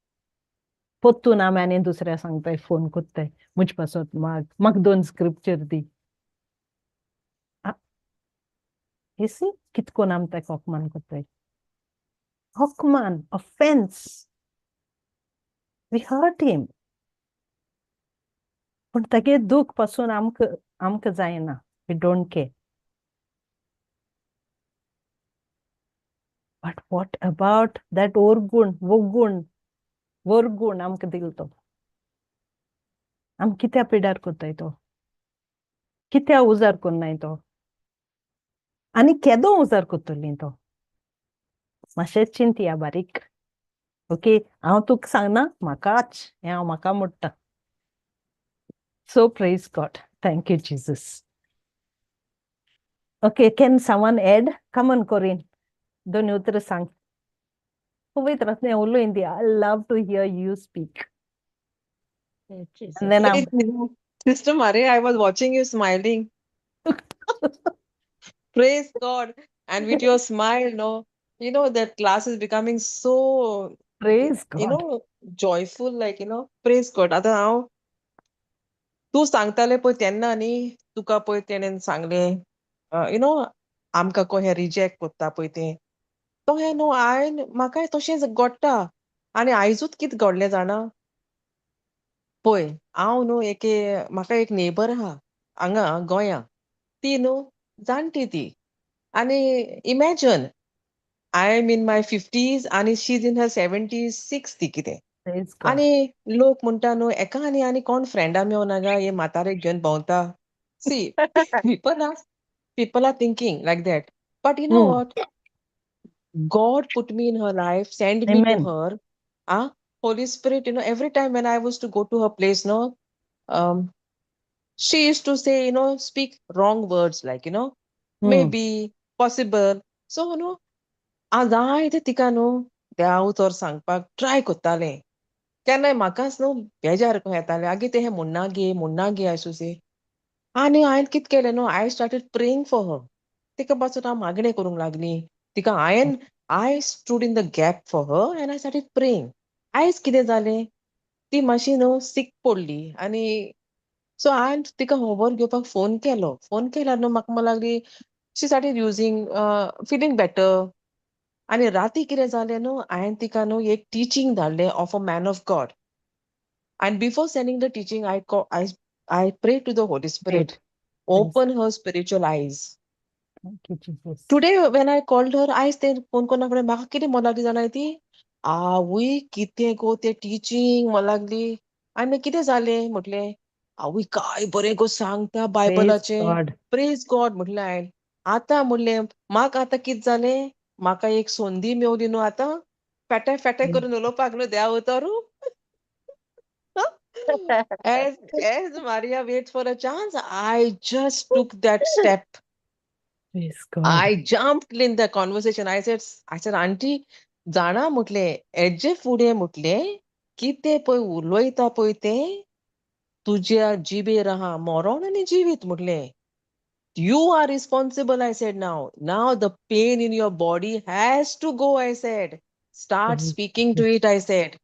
S1: पोत्तून आमी आनी दुसऱ्या सांगताय, फोन कोत्ताय, म्हजे पासत माग, म्हाका दोन स्क्रिप्चर दी. You see, कितकोन आम ताका अपमान कोत्ताय. अपमान, offense. We hurt him. पूण तागे दूख पासून आमकां आमकां जायना. We don't care. But what about that orgun, vogun, vorgun आमकां दिल तो? आम कित्या पिडार कोत्ताय तो? कित्या उजार कोन्नाय तो? आनी केदो उजार कोत्तली तो? मातशें चिंतया बारीक. ओके, हांव तुका सांगना, म्हाकाच हें हांव म्हाका मोडटा. So praise God. Thank you, Jesus. Okay, can someone add? Come on, Corinne. दोन उतरां सांग. पवित्र आत्म्या उलोवन दी. I love to hear you speak.
S4: Jesus.
S1: And then I'm
S5: Sister Maria, I was watching you smiling. Praise God. And with your smile, no, you know, that class is becoming so,
S1: praise
S5: you
S1: God.
S5: know, joyful, like, you know, praise God. आतां हांव तूं सांगतालें पळय तेन्ना न्ही तुका पळय तेणेन सांगलें, you know, आमकां कहें रिजेक्ट कोत्ता पळय तें, तशें न्हू हांवें म्हाकाय तशेंच घडटा. आनी आयजूच कितें घडलें जाणा, पळय हांव न्हू एके म्हाका एक नेबर आहा हांगा गोंया, ती न्हू जाणटी ती, आनी imagine I am in my 50s आनी she is in her 76 ती कितें.
S1: Praise God.
S5: आनी लोक म्हणटा न्हू एका आनी आनी कोण फ्रेंडा मेवना गा हे म्हातारेक घेवन भोंवता. See, people are thinking like that, but you know what, God put me in her life, send me to
S1: Amen.
S5: her. Holy Spirit, you know, every time when I was to go to her place, no, she used to say, you know, speak wrong words, like, you know, maybe, possible. So, you know, हांव जायते तिका न्हू देवा उतर सांगपाक try कोत्तालें. केन्नाय म्हाकाच न्हू बेजार येतालें, आगे तें हें म्हणना गे, म्हणना गे अशें अशें. आनी हांवें कितें केलें न्हू, I started praying for her. तिका पासून हांव मागणें करूंक लागली. तिका हांवें I stood in the gap for her and I started praying. आयज कितें जालें, ती मातशी न्हू सीक पडली आनी सो हांवें तिका खबर घेवपाक फोन केलो. फोन केल्यार न्हू म्हाका म्हणपाक लागली, she started using feeling better. आनी राती कितें जालें न्हू, हांवें तिका न्हू एक टिचींग धाडलें of a man of God. And before sending the teaching, I pray to the Holy Spirit, open her spiritual eyes.
S1: Thank you, Jesus.
S5: Today when I called her, आयज तें फोन करना फुडें म्हाका कितें म्हणूंक लागली जाणा ती, आवय कितें गो तें टिचींग म्हणूंक लागली. आनी कितें जालें म्हटलें, आवय काय बरें गो सांगता बायबलाचें.
S1: God.
S5: Praise God म्हटलें हांवें. आतां म्हणलें म्हाका आतां कितें जालें, म्हाका एक संदी मेवली न्हू आतां फेटे फेटे करून उलोवपाक न्हू देवा उतरू. As Maria waits for a chance, I just took that step.
S1: Praise God.
S5: I jumped in the conversation. I said, Auntie, जाणा म्हटलें हेजे फुडें म्हटलें कितें पळय उलयता पळय तें तुज्या जिबेर आहा मरोण आनी जिवीत म्हटलें. You are responsible, I said. Now. Now the pain in your body has to go, I said. Start speaking to it, I said.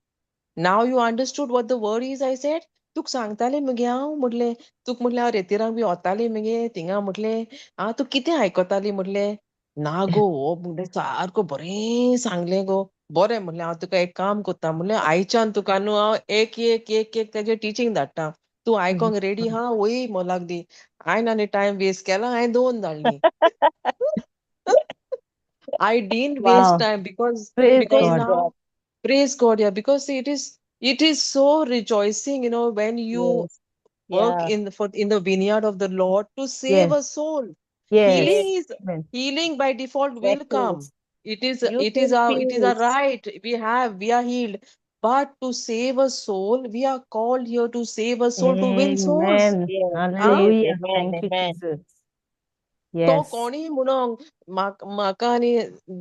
S5: Now you understood what the word is, I said. तुका सांगतालें मगे हांव म्हटलें, तुका म्हटलें हांव रेतिरांक बी वतालें मगे थिंगा म्हटलें, आं तूं कितें आयकताली म्हटलें. ना गो, हो म्हटलें सारको बरें सांगलें गो. बरें म्हटलें, हांव तुका एक काम करता म्हटलें, आयच्यान तुका न्हू हांव एक एक एक एक तेजें टिचींग धाडटा, तूं आयकोंक रेडी आहा वय म्हणूंक लागली. हांवें आनी टायम वेस्ट केला, हांवें दोन धाडली. I didn't waste
S1: Wow.
S5: time because
S1: Praise
S5: because
S1: God.
S5: Now praise God, yeah, because it is so rejoicing, when you
S4: Yes.
S5: work
S4: Yeah.
S5: in the vineyard of the Lord to save a soul.
S1: Yes.
S5: Healing is
S1: Amen.
S5: Healing by default will
S4: Exactly.
S5: come. It is
S4: You
S5: it is
S4: can
S5: our it is our
S4: peace.
S5: right. We are healed. But to save a soul, we are called here to save a soul, to win souls.
S1: Amen.
S4: Yes.
S1: Hallelujah.
S4: Amen.
S1: Thank you,
S4: Amen.
S1: Jesus.
S5: तो
S1: Yes.
S5: कोणी म्हणोंक म्हाका आनी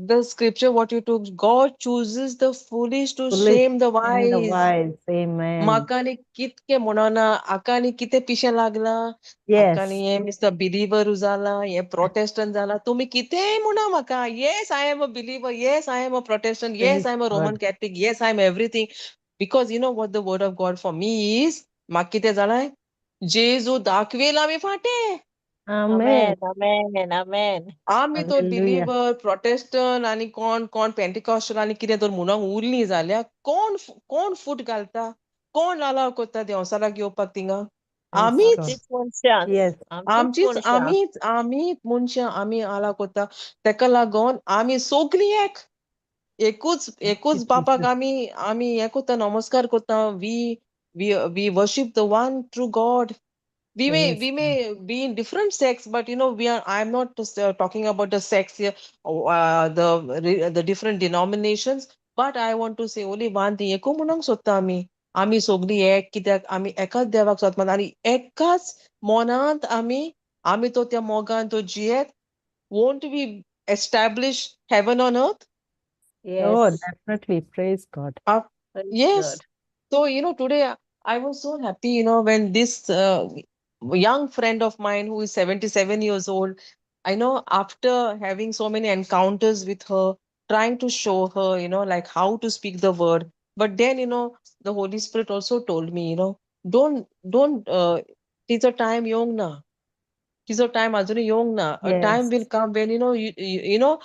S5: the scripture what you took, God chooses the foolish to
S1: Foolish
S5: shame the
S1: and the
S5: wise.
S1: wise. Amen.
S5: म्हाका आनी कितकें म्हणोना, हाका आनी कितें पिशें लागलां, हाका आनी
S1: Yes.
S5: हें मिस्टर बिलीवर जाला, हें प्रोटेस्टंट जाला, तुमी कितेंय म्हणा म्हाका. Yes, I am a believer. Yes, I am a Protestant. Yes,
S1: Praise
S5: I am a Roman
S1: God.
S5: Catholic. Yes, I am everything. Because you know what the word of God for me is? म्हाका कितें जाणाय, जेजू दाखवेल आमी फाटीं.
S1: Amen.
S4: Amen. Amen. Amen.
S5: आमी तर
S1: Hallelujah.
S5: Believer, Protestant आनी कोण कोण पेंटिकॉस्टल आनी कितें तर म्हणूंक उरली जाल्यार कोण कोण फूट घालता, कोण अलाव करता देंवचाराक येवपाक थिंगा?
S1: Praise
S5: आमीच.
S1: God.
S4: आमचीच मनशां.
S1: Yes.
S4: आमचीच
S5: आमचीच
S4: मनशां.
S5: आमीच आमीच मनशां आमी अलाव करता. तेका लागून आमी सगळीं एक एकूच एकूच बापाक
S1: Jesus.
S5: आमी आमी हें करता, नमस्कार करता. We worship the one true God. We may
S1: Praise
S5: we
S1: God.
S5: May be in different sects, but we are I'm not just talking about the sects here, the different denominations, but I want to say only one thing. एकू म्हणूंक सोदता आमी, आमी सगळीं एक, कित्याक आमी एकाच देवाक सोदता आनी एकाच मनांत आमी आमी तो त्या मोगान तो जियेत. Won't we establish heaven on earth?
S1: Oh,
S4: Yes.
S1: definitely. Praise God.
S4: Praise
S5: Yes.
S4: God.
S5: So, today I was so happy, when this young friend of mine who is 77 years old, I know after having so many encounters with her, trying to show her, like how to speak the word. But then, the Holy Spirit also told me, don't, तिचो time येवंक ना. तिचो time अजून येवंक ना. A time will
S1: Yes.
S5: come when,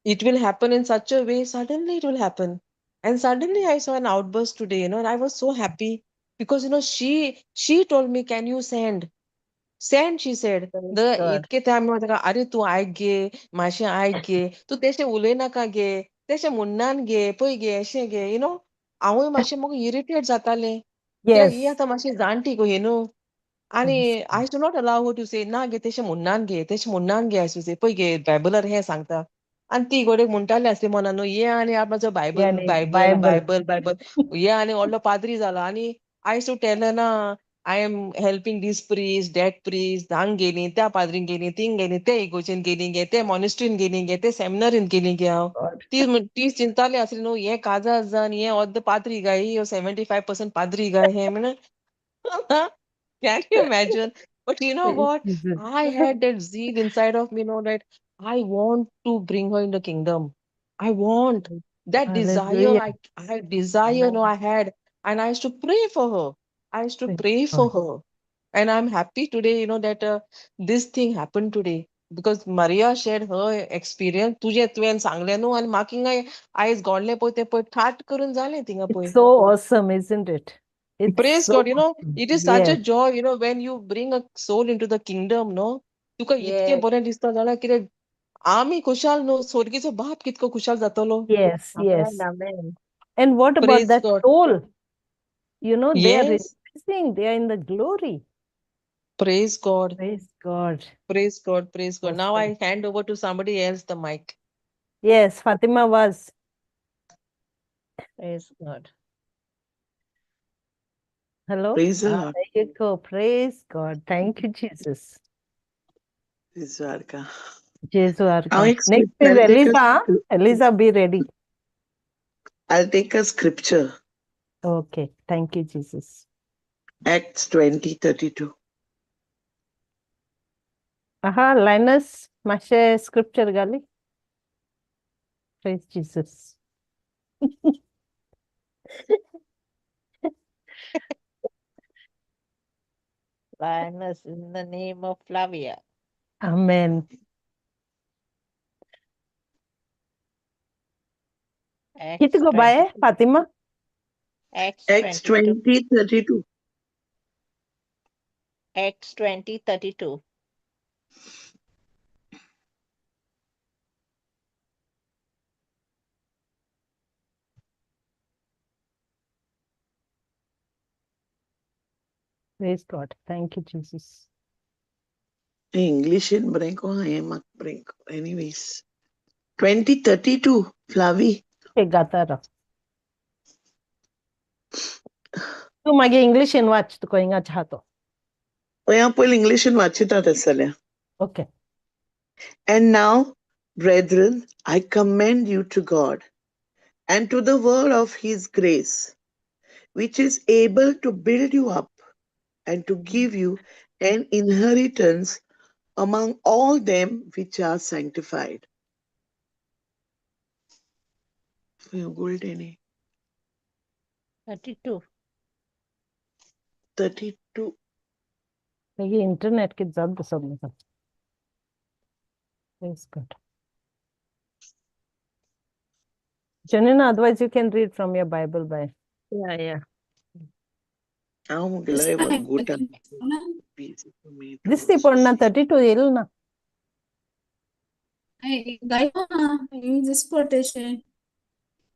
S5: it will happen in such a way, suddenly it will happen. And suddenly I saw an outburst today, and I was so happy because, she told me, "Can you send? Send," she said.
S4: Praise
S5: The
S4: God.
S5: इतके time ताका, अरे तूं आयक गे, मातशें आयक गे, तूं तेशें उलयनाका गे, तेशें म्हणनान गे, पळय गे, अशें गे, हांवूय मातशें म्हाका इरिटेट जातालें. कित्याक ही
S1: Yes.
S5: आतां मातशी जाणटी गो ही न्हू. आनी
S1: Praise
S5: I
S1: God.
S5: Do not allow her to say ना गे, तेशें म्हणनान गे, तेशें म्हणनान गे, आसूं से, पळय गे बायबलार हें सांगता. आनी ती घोडेक म्हणटाली आसली मनान न्हू, हे आनी म्हजो Bible
S1: Yani
S5: Bible
S1: Bible.
S5: Bible Bible, हे आनी व्हडलो पाद्री जाला. आनी I used to tell her ना, I am helping this priest, that priest, हांग गेली, त्या पाद्रीन गेली, थिंग गेली, ते इगोर्जेन गेली गे, ते मॉनेस्ट्रीन गेली गे, ते सेमिनरीन गेली गे हांव.
S1: God.
S5: ती ती चिंताली आसली न्हू, हे काजार जावन हे अर्द पाद्री गाय, 75% पाद्री गाय हे म्हण. Can you imagine? But you know
S1: Praise
S5: what?
S1: Jesus.
S5: I had that zeal inside of me, that I want to bring her in the kingdom. I want that desire.
S1: Hallelujah.
S5: I desire, no, I had, and I used to pray for her. I used to
S1: Praise
S5: pray for
S1: God.
S5: her. And I'm happy today, that this thing happened today because Maria shared her experience. तुजें तुवें सांगलें न्हू आनी म्हाका हिंगा आयज गोडलें पळय तें पळय ठाट करून जालें थिंगा
S1: It's
S5: पळय.
S1: so awesome, isn't it? It's
S5: Praise
S1: so
S5: God,
S1: awesome.
S5: it is such a
S1: Yes.
S5: joy, when you bring a soul into the kingdom, no? तुका इतकें
S4: Yes.
S5: बरें दिसता जाल्यार कितें आमी खुशाल न्हू, स्वर्गीचो बाप कितको खुशाल जातलो.
S1: Yes,
S4: Amen.
S1: yes.
S4: Amen.
S1: And what about
S5: Praise
S1: that
S5: God.
S1: soul? They are
S5: Yes.
S1: rejoicing, they are in the glory.
S5: Praise God.
S1: Praise God.
S5: Praise God. Praise God. Now
S1: Awesome.
S5: I hand over to somebody else the mic.
S1: Yes, Fatima was.
S4: Praise God.
S1: Hello?
S6: Praise the
S1: Ah,
S6: Lord.
S1: there you go. Praise God. Thank you, Jesus.
S6: Dwarka.
S1: Jesu
S6: हांव
S1: Arka.
S6: एक
S1: Next is
S6: scripture
S1: Eliza. Eliza, be ready.
S6: I'll take a scripture.
S1: Okay, thank you Jesus.
S6: Acts 20:32.
S1: आहा lioness, मातशें scripture घाली. Praise Jesus.
S4: Linus, in the name of Flavia.
S1: Amen.
S4: Acts
S1: कित गो बाये
S4: 22.
S1: Fatima?
S4: Acts
S6: Acts
S4: 22.
S6: 20:32.
S4: Acts 20:32.
S1: Praise God. Thank you, Jesus.
S6: इंग्लिशीन बरें को हांवें म्हाका बरें. एनीवेज, 20:32, फ्लावी.
S1: एक गाता राव तूं मागीर, इंग्लिशीन वाच तुका हिंगाच आहा तो.
S6: हांव पयलीं इंग्लिशीन वाचिता तशें जाल्यार.
S1: Okay.
S6: And now, brethren, I commend you to God and to the word of his grace, which is able to build you up and to give you an inheritance among all them which are sanctified. Golden
S4: 32.
S6: 32.
S1: मागीर internet कितें जाता दिसत म्हाका. Praise God. Janina, otherwise you can read from your Bible by.
S4: Yeah.
S6: हांव म्हगेलो गुटा
S1: दिसती पडना, 32 येयल ना.
S3: दिस पडटेशें.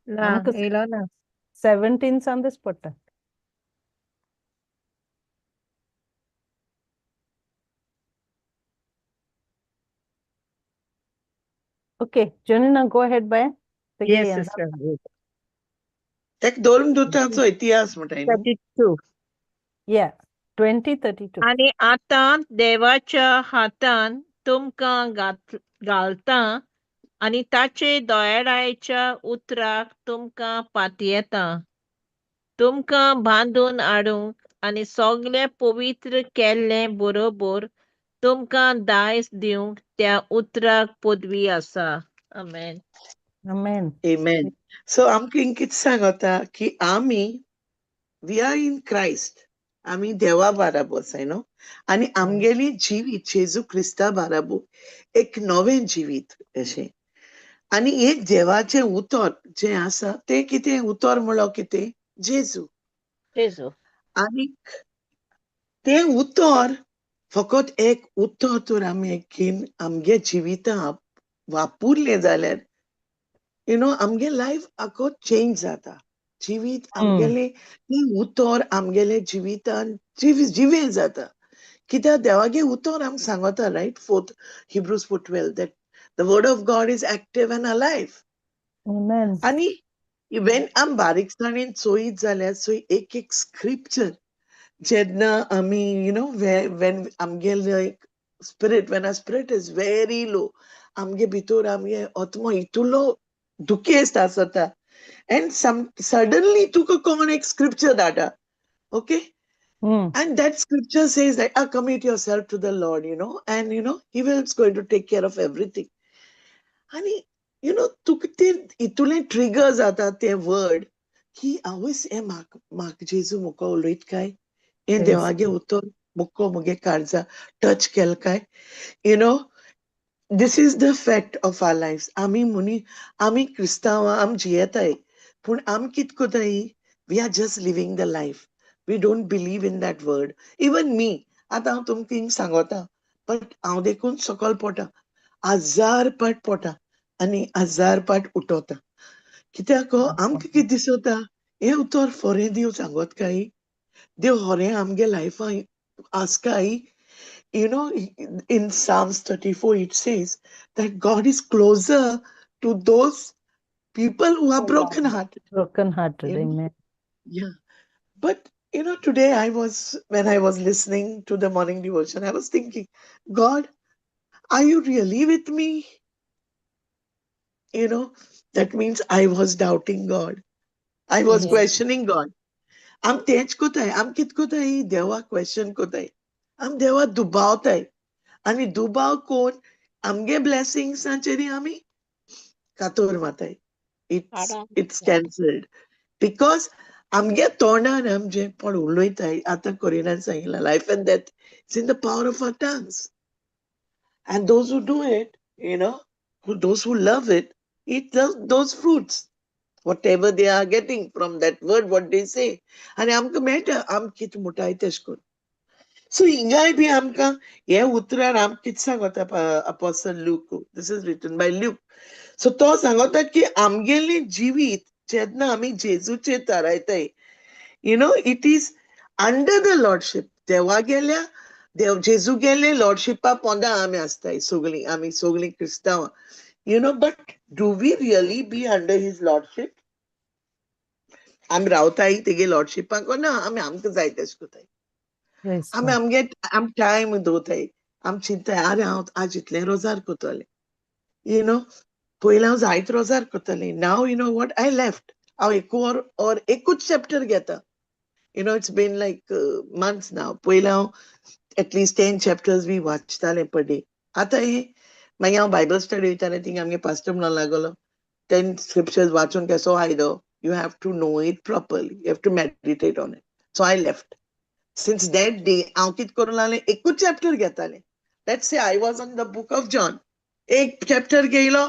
S4: ना.
S1: आमकां
S4: येयलो ना.
S1: 17 सान दिस पडटा. Okay, Janina, go ahead bye.
S4: Yes, sister.
S6: ताका धर्मदूताचो इतिहास म्हणटाय न्हू.
S4: 32.
S1: या, 20:32.
S4: आनी आतां देवाच्या हातान तुमकां घालता आनी ताचे दयाळाच्या उतराक तुमकां पातयेता, तुमकां बांदून हाडूंक आनी सगळे पवित्र केल्ले बरोबर तुमकां दायज दिवंक त्या उतराक पदवी आसा. आमेन.
S1: Amen.
S6: Amen. So आमकां कितें सांगता की आमी we are in Christ, आमी देवा बाराबो आसाय न्हू, आनी आमगेली जिवीत जेजू क्रिस्ता बाराबो एक नवें जिवीत अशें. आनी एक देवाचें उतर जें आसा तें कितें, उतर म्हणलो कितें, जेजू.
S4: जेजू.
S6: आनीक तें उतर फकत एक उतर तर आमी घेवन आमगे जिवितांत वापुरलें जाल्यार आमगे लायफ आखो चेंज जाता. जिवीत आमगेलें तें उतर आमगेलें जिवितान जिवें जाता. कित्याक देवागे उतर आमकां सांगता, right, fourth Hebrews 4:12, that the word of God is active and alive.
S1: Amen.
S6: आनी इवन आम बारीकसाणेन चोयत जाल्यार चोय एक एक स्क्रिप्चर जेन्ना आमी when आमगेले spirit, when our spirit is very low, आमगे भितर आमगे आत्मो इतलो दुखेस्त आसता एंड सम सडनली तुका कोण एक स्क्रिप्चर धाडटा, okay, and that scripture says that commit yourself to the Lord, and he will is going to take care of everything. आनी तुका ते इतुलें ट्रिगर जाता तें वर्ड की आवयस, हें म्हाका म्हाका जेजू मुको उलयत काय, हें देवागे उतर मुको मुगे काळजा टच केल काय. This is the fact of our life. आमी मुनी आमी क्रिस्तांव आमी जियेताय, पूण आमी कित कोताय, we are just living the life. We don't believe in that word. Even me, आतां हांव तुमकां हिंग सांगोता, बट हांव देखून सकल पोटा, हजार पाट पोटा आनी हजार पाट उठोता. कित्याक आमकां कितें दिसता, हें उतर फोरें देव सांगत काय, देव होरें आमगे लायफान आस काय. In Psalms 34, it says that God is closer to those people who are broken-hearted.
S1: Broken hearted, amen.
S6: Yeah. But, today when I was listening to the morning devotion, I was thinking, God, are you really with me? That means I was doubting God. I was questioning God. आम तेंच कोताय, आम कित कोताय, देवा question कोताय, आम देवा दुबावताय आनी दुबाव कोन आमगे ब्लेसिंग्साचेर आमी कातोर माताय. It's cancelled because आमगे तोंडान आम जें पण उलयताय. आतां कोरिनान सांगिलां, life and death is in the power of our tongues, and those who do it, those who love it, eat those fruits, whatever they are getting from that word, what they say. आनी आमकां मेळटा आम कितें म्हणटाय तेश करून. So हिंगाय बी आमकां हे उतरान आम कितें सांगता apostle Luke, this is written by Luke. So तो सांगता की आमगेलें जिवीत जेन्ना आमी जेजूचेर थारायताय, it is under the lordship. देवा गेल्या देव जेजू गेले लॉर्डशिपा पोंदा आमी आसताय सगळीं, आमी सगळीं क्रिस्तांवां, but do we really be under his lordship? आमी रावताय तेगे लॉर्डशिपाक ना आमी आमकां जाय तेश कोताय? आमी आमगे आम टायम दवरताय, आम चिंताय आरे हांव आज इतलें रोजार करतलें, पयलीं हांव जायत रोजार करतलें. Now you know what, I left. हांव एक वर ऑर एकूच चॅप्टर घेता. It's been like months now. पयलीं हांव एटलिस्ट 10 चॅप्टर्स बी वाचतालें पर डे. आतां हें मागीर हांव बायबल स्टडी वयतालें, थिंग आमगे पास्टर म्हणूंक लागलो, 10 स्क्रिप्चर्स वाचून केसो फायदो? You have to know it properly, you have to meditate on it. So I left. Since that day हांव कितें करूंक लागलें, एकूच चॅप्टर घेतालें. Let's say I was on the book of John, एक चॅप्टर घेयलो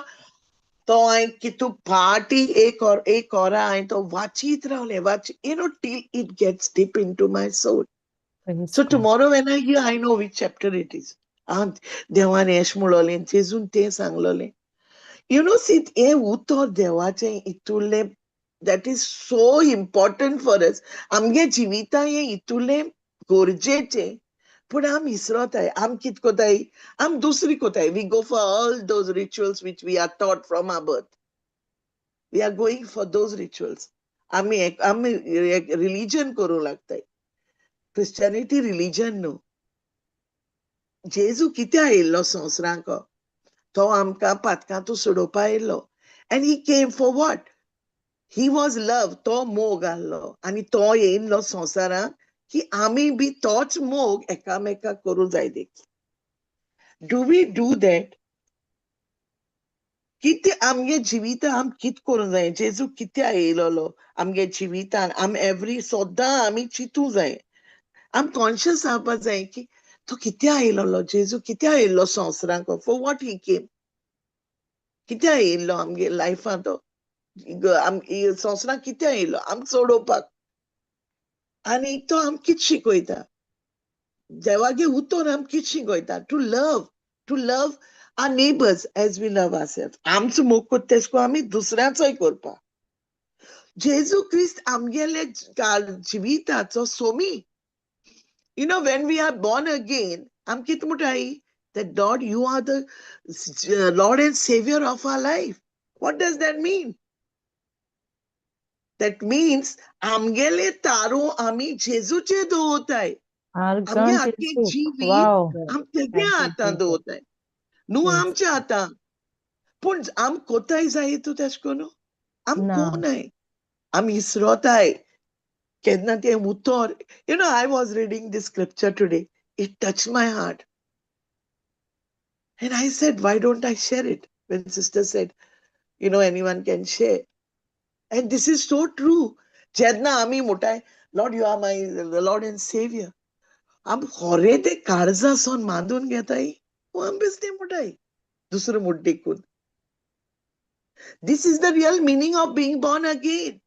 S6: तो हांवें कितू फाटी एक or एक वरां हांवें तो वाचीत रावलें, वाच till it gets deep into my soul. So tomorrow when I hear, I know which chapter it is. हांव देवान एश म्हणलोलें, जेजून तें सांगलोलें. सी हें उतर देवाचें इतुलें, that is so important for us. आमगे जिविता हें इतुलें गरजेचें, पूण आम विसरोताय. आम कित कोताय, आम दुसरी कोताय. We go for all those rituals which we are taught from our birth. We are going for those rituals. आमी आमी रिलीजन करूंक लागताय. क्रिश्चियनिटी रिलीजन न्हू. जेजू कित्याक आयिल्लो संवसारांक? तो आमकां पातकांतूं सोडोवपा आयिल्लो. And he came for what? He was love. तो मोग आहलो आनी तो येयल्लो संवसारांत की आमी बी तोच मोग एकामेकाक करूं जाय देखून. Do we do that? कितें आमगे जिवितां आम कित करूंक जाय? जेजू कित्याक येयलोलो आमगे जिवितान? आम एवरी सदां आमी चिंतूं जाय, आम कॉन्शियस जावपा जाय की तो कित्याक आयिल्लो, जेजू कित्याक आयिल्लो संवसारांक? For what he came? कित्याक येयल्लो आमगे लायफान तो संवसारांत कित्याक येयल्लो? आमकां सोडोवपाक. आनी तो आमकां कितें शिकयता? देवागे उतर आमकां कितें शिकयता? To love, to love our neighbours as we love ourself. आमचो मोग कोत्ता तेश कोन आमी दुसऱ्यांचोय करपा. जेजू क्रिस्त आमगेले जिविताचो Somi. When we are born again, आम कितें म्हणटाय? That Lord, you are the Lord and Savior of our life. What does that mean? That means आमगेले तारो आमी जेजूचे दवरताय. आमगे आख्खें जिवीत आम तेगे हातान दवरताय, न्हू आमच्या हातान. पूण आम कोताय जाय तूं तेश कोन आम कोनाय, आम इसरोताय केन्ना तें उतर. I was reading this scripture today, it touch my heart. And I said, why don't I share it? When sister said, anyone can share. And this is so true. जेन्ना आमी म्हणटाय, Lord, you are my Lord and Savior, आम खरें तें काळजासून मानून घेताय, आम बेश्टें म्हणटाय दुसरो म्हूण देखून? This is the real meaning of being born again.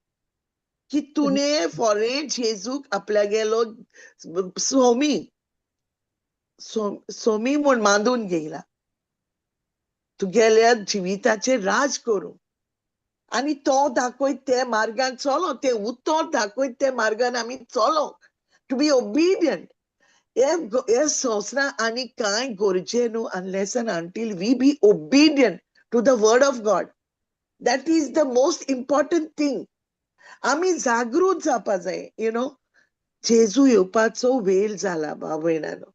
S6: की तुणे फोरें जेजूक आपल्यागेलो सोमी सोमी म्हूण मानून घेयला, तुगेल्या जिविताचेर राज करूं आनी तो दाखयत ते मार्गान चलो, ते उतर दाखयत ते मार्गान आमी चलो, टू बी ओबिडियंट. हे संवसारांत आनी कांय गरजे न्हू unless and until we be obedient to the word of God. That is the most important thing. आमी जागृत जावपा जाय. जेजू येवपाचो वेळ जाला भाव भयणानो.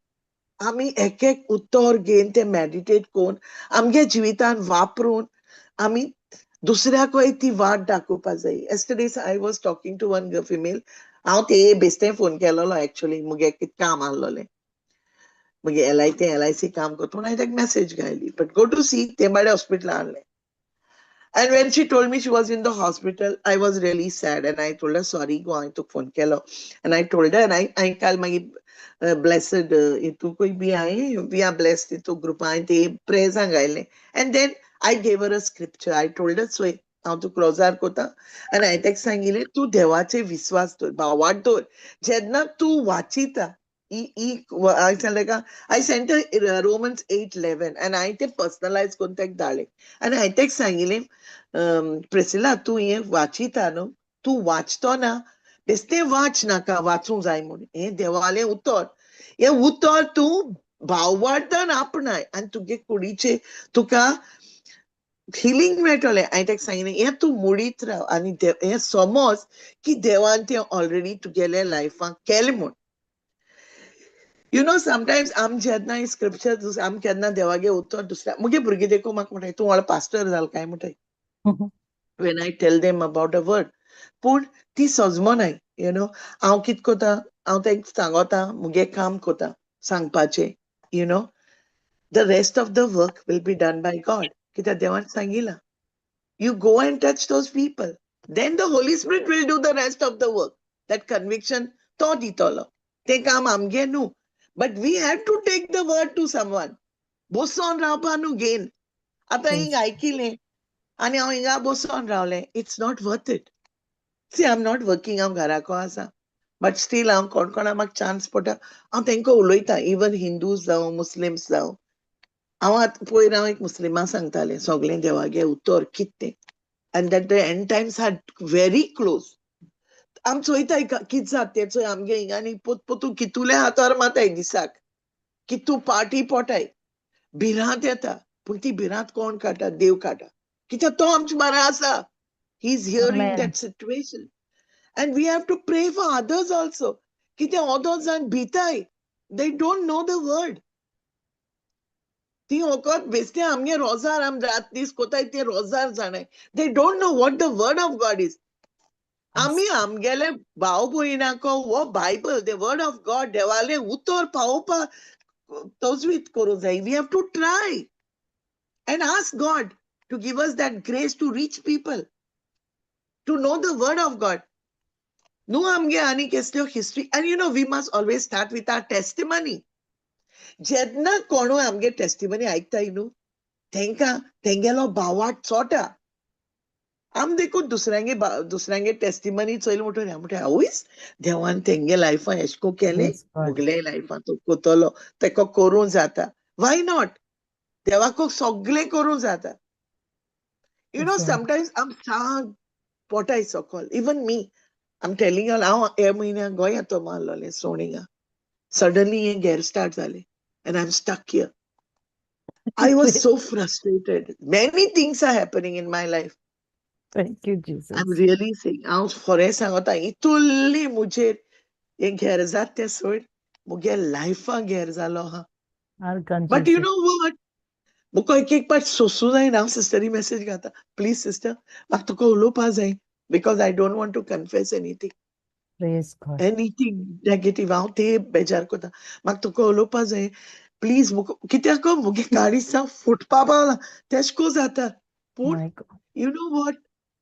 S6: आमी एक एक उतर घेवन तें मॅडिटेट करून आमगे जिवितान वापरून आमी दुसऱ्याकूय ती वाट दाखोवपा जाय. Yesterday I was talking to one female. हांव ते बेश्टें फोन केलोलो एक्चुअली, मुगे कितें काम आहलोलें, मुगे एल I ते एलआयसी काम करता म्हणून हांवें ताका मॅसेज घायली. बट गो टू सी, ते बाडे हॉस्पिटलान आहलें. And when she told me she was in the hospital, I was really sad. And I told her, sorry, गो, हांवें तुका फोन केलो. And I told her, and I काल मागीर ब्लेसड हितूकूय बी हांवें, we are blessed हितू ग्रुपां हांवें ते प्रेयर्सां गायलें. And then I gave her a scripture. I told her, चोय, हांव तुका रोजार कोता. आनी हांवें ताका सांगिल्लें, तूं देवाचेर विस्वास दवर, भावार्थ दवर. जेन्ना तूं वाचिता, हांवें सांगलें ताका, I sent Romans 8:11 आनी हांवें तें पर्सनलायज करून ताका धाडलें. आनी हांवें ताका सांगिल्लें, प्रिसिला, तूं हें वाचिता न्हू, तूं वाचतो ना बेश्टें वाच नाका, वाचूंक जाय म्हूण. हें देवालें उतर, हें उतर तूं भावार्थान आपणाय आनी तुगे कुडीचे तुका हिलींग मेळटलें. हांवें ताका सांगिल्लें, हें तूं मुडीत राव आनी हें समज की देवान तें ऑलरेडी तुगेल्या लायफाक केलें म्हूण. You know, sometimes आम जेन्ना स्क्रिप्चर, आम केन्ना देवागे उतर दुसऱ्या, मुगे भुरगीं देखून म्हाका म्हणटाय, तूं व्हडलो पास्टर जाल काय म्हणटाय, when I tell them about the word. पूण ती सजमनाय, you know. हांव कित कोता, हांव तांकां सांगोता, मुगे काम कोता सांगपाचें, you know. The rest of the work will be done by God. कित्याक देवान सांगिलां, you go and touch those people, then the Holy Spirit will do the rest of the work. That conviction तो दितलो, तें काम आमगे न्हू. But we have to take the word to someone. बसोन रावपा न्हू घेन. आतां हिंग आयकिलें आनी हांव हिंगा बसोन रावलें, it's not worth it. See, I am not working, हांव घराको आसा, बट स्टील हांव कोण कोणा म्हाका चान्स पडटा, हांव तांकां उलयता. इवन हिंदूज जावं, मुस्लिम्स जावं. हांव आतां पयर हांव एक मुस्लिमा सांगतालें सगळें देवागे उतर कितें, and that the end times are very close. आम चोयताय कित जाता तें चोय. आमगे हिंगा न्ही पोत पोतून कितुले हातार माताय दिसाक, कितू पार्टी पोटाय, भिरांत येता. पूण ती भिरांत कोण काडटा? देव काडटा, कित्याक तो आमचे बारा आसा. He is hearing
S1: Amen.
S6: That situation. And we have to pray for others also, कित्याक ओदोच जाण भिताय, they don't know the word. ती वखद बेश्टें आमगे रोजार आम रात दीस कोताय ते रोजार जाणाय. They don't know what the word of God is. आमी आमगेले भाव भयणाको हो Bible, the word of God, देवालें उतर पावोवपाक तजवीज करूंक जाय. We have to try and ask God to give us that grace to reach people, to know the word of God. न्हू आमगे आनी केसल्यो history. And you know, we must always start with our testimony. जेन्ना कोणूय आमगे testimony आयकताय न्हू, तेंकां तेंगेलो भावार्थ चोटा. आम देखून दुसऱ्यांगे दुसऱ्यांगे टेस्टिमनी चोयली म्हणटकीर हांव म्हणटा, आवयस, देवान तेंगे लायफान एशें कोन्न केलें,
S1: Praise God.
S6: मुगले लायफान तो कोतलो, तेका करूं जाता. Why not? देवाक सगळें करूं जाता. You know,
S1: Yes, sir.
S6: Sometimes आम साग पोटाय सकल. Even me, I'm telling you, हांव हे म्हयन्याक गोंयांत तो मारलोलें सोणिंगा. सडनली हें घेर स्टार्ट जालें and I'm stuck here. I was so frustrated. Many things are happening in my life.
S1: Thank you,
S6: I'm
S1: Jesus.
S6: really saying, हांव खरें सांगता, इतुल्ली मुजेर हें घेर जात तें सोड, मुगे लायफाक घेर जालो आहा.
S1: Argan
S6: But you
S1: Jesus.
S6: know what? मुका एक एक पाट सोसूं जायना. हांव सिस्टरी मॅसेज घालता, प्लीज सिस्टर, म्हाका तुका उलोवपा जाय, because I don't want to confess anything.
S1: Praise God.
S6: Anything negative. हांव ते बेजार कोता, म्हाका तुका उलोवपा जाय, प्लीज. मुका कित्याक मुगे काळीज जावं फुटपा पावलां, तेश को जाता. पूण
S1: My God.
S6: You know what,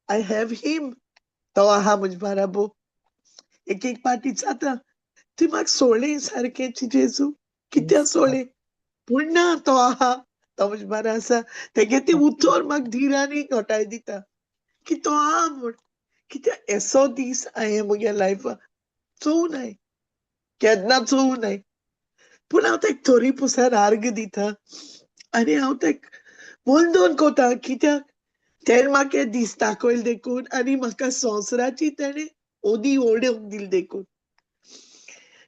S6: I have him. तो आहा म्हजे बाराबो. एक एक पाटी जाता, ती म्हाका सोडलें सारकें, जेजू कित्याक
S1: Praise God.
S6: सोडलें? पूण ना, तो आहा, तो म्हजे बारा आसा. तेगे तें उतर म्हाका धिरानी घटाय दिता की तो आहा म्हूण. कित्याक एसो दीस हांवें मुगे लायफाक चोवनाय, केन्ना चोवनाय. पूण हांव तेका थोरी पुसार आर्ग दिता आनी हांव तेका वंदन कोता, कित्याक तेणें म्हाका दीस दाखयले देखून आनी म्हाका संवसाराची तेणें ओदी ओडूंक दिली देखून.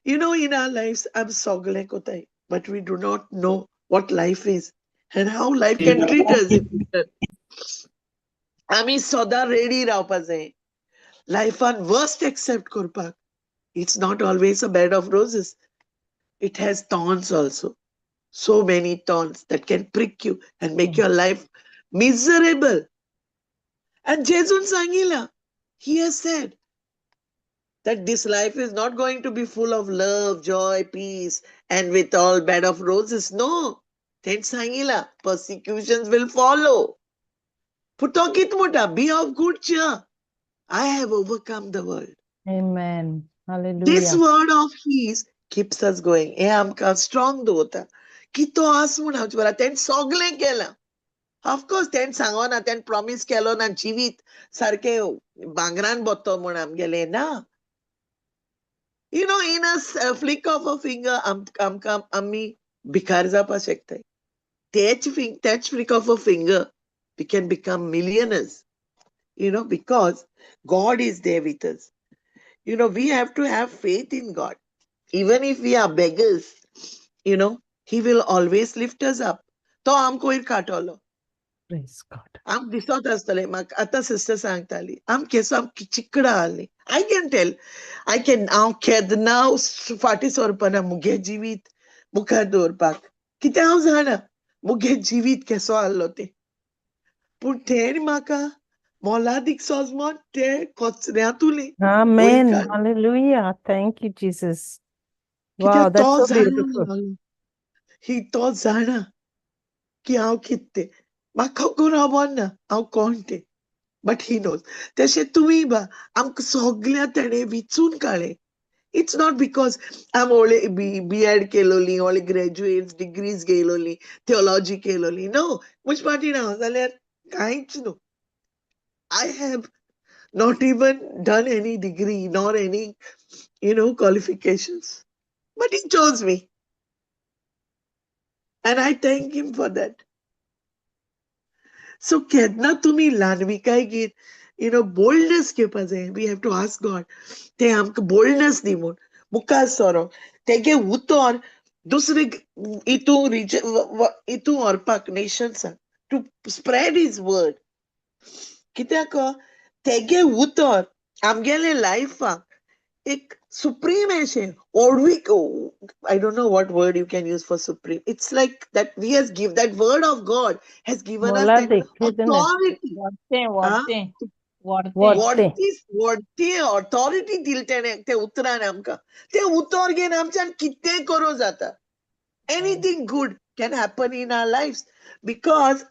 S6: You know, in our lives आमी सगळें कोताय, but we do not know what life is and how life can treat us in future. आमी सदां रेडी रावपा जाय लायफान वर्स्ट एक्सेप्ट करपाक. It's not always a bed of roses. It has thorns also, so many thorns that can prick you and make your life miserable. आनी जेजून सांगिलां, he has said that this life is not going to be full of love, joy, peace, and with all bed of roses. No. तेणें सांगिलां, persecutions will follow. पूण तो कितें म्हणटा, be of good cheer. I have overcome the world.
S1: Amen.
S6: This
S1: Hallelujah.
S6: word of his keeps us going. हें आमकां strong दवरता की तो आस म्हूण आमचे बरोबर. तेणें सगळें केलां. ऑफकोर्स तेणें सांगना, तेणें प्रॉमीस केलो ना जिवीत सारकें भांगरान भरतो म्हूण आमगेलें ना. In a flick of a finger आमकां आमी भिकार जावपाक शकताय. तेच flick of a finger we can become millionaires, because God is there with us. We have to have faith in God. Even if we are beggars, He will always lift us up. तो आमकां वयर काडटलो.
S1: Praise God.
S6: आमकां दिसत आसतलें. म्हाका आतां sister सांगताली, आम केसो आमकां चिकडां आहलीं. I can tell, I can, हांव केन्ना फाटीं सरपना मुगे जिवीत मुखार दवरपाक, कित्याक हांव जाणा मुगे जिवीत केसो आहलो तें. पूण तेणें म्हाका मोलादीक सोजमोन ते कचऱ्यांतुलें
S1: Amen.
S6: काड.
S1: Hallelujah. Thank you, Jesus. Wow,
S6: कित्याक
S1: that's
S6: तो
S1: so
S6: जाणा
S1: beautiful.
S6: ही तो जाणा की हांव कितें तें. म्हाका खबर ना हांव कोण तें, but he knows. तशें तुमी बा आमकां सगळ्या तेणें विचून काडलें. It's not because आम व्हडले बी एड केलोली, व्हडले ग्रॅज्युएट्स डिग्रीज घेयलोली, थियोलॉजी केलोली. नो, म्हजे फाटीं हांव जाल्यार कांयच न्हू. I have not even done any degree nor any qualifications. But he chose me. And I thank him for that. So केन्ना तुमी ल्हानविकाय घेत, बोल्डनेस घेवपा जाय. We have to ask God. ते आमकां बोल्डनेस दी म्हूण मुखार सरोंक, तेगे उतर दुसरे हितून हितून व्हरपाक, नेशन्साक, to spread his word. कित्याक तेगे उतर आमगेले लायफाक एक सुप्रीम अशें व्हडवीक. I don't know what word you can use for supreme. It's like that we has give that word of God has given us that
S1: मोलादीक, isn't it?
S6: authority.
S4: व्हडतें व्हडतें व्हडतें.
S1: व्हडतें.
S6: व्हडती व्हडती ऑथॉरिटी दिली तेणें ते उतरान आमकां. ते उतर घेवन आमच्यान कितेंय करूं जाता. Anything good can happen in our life because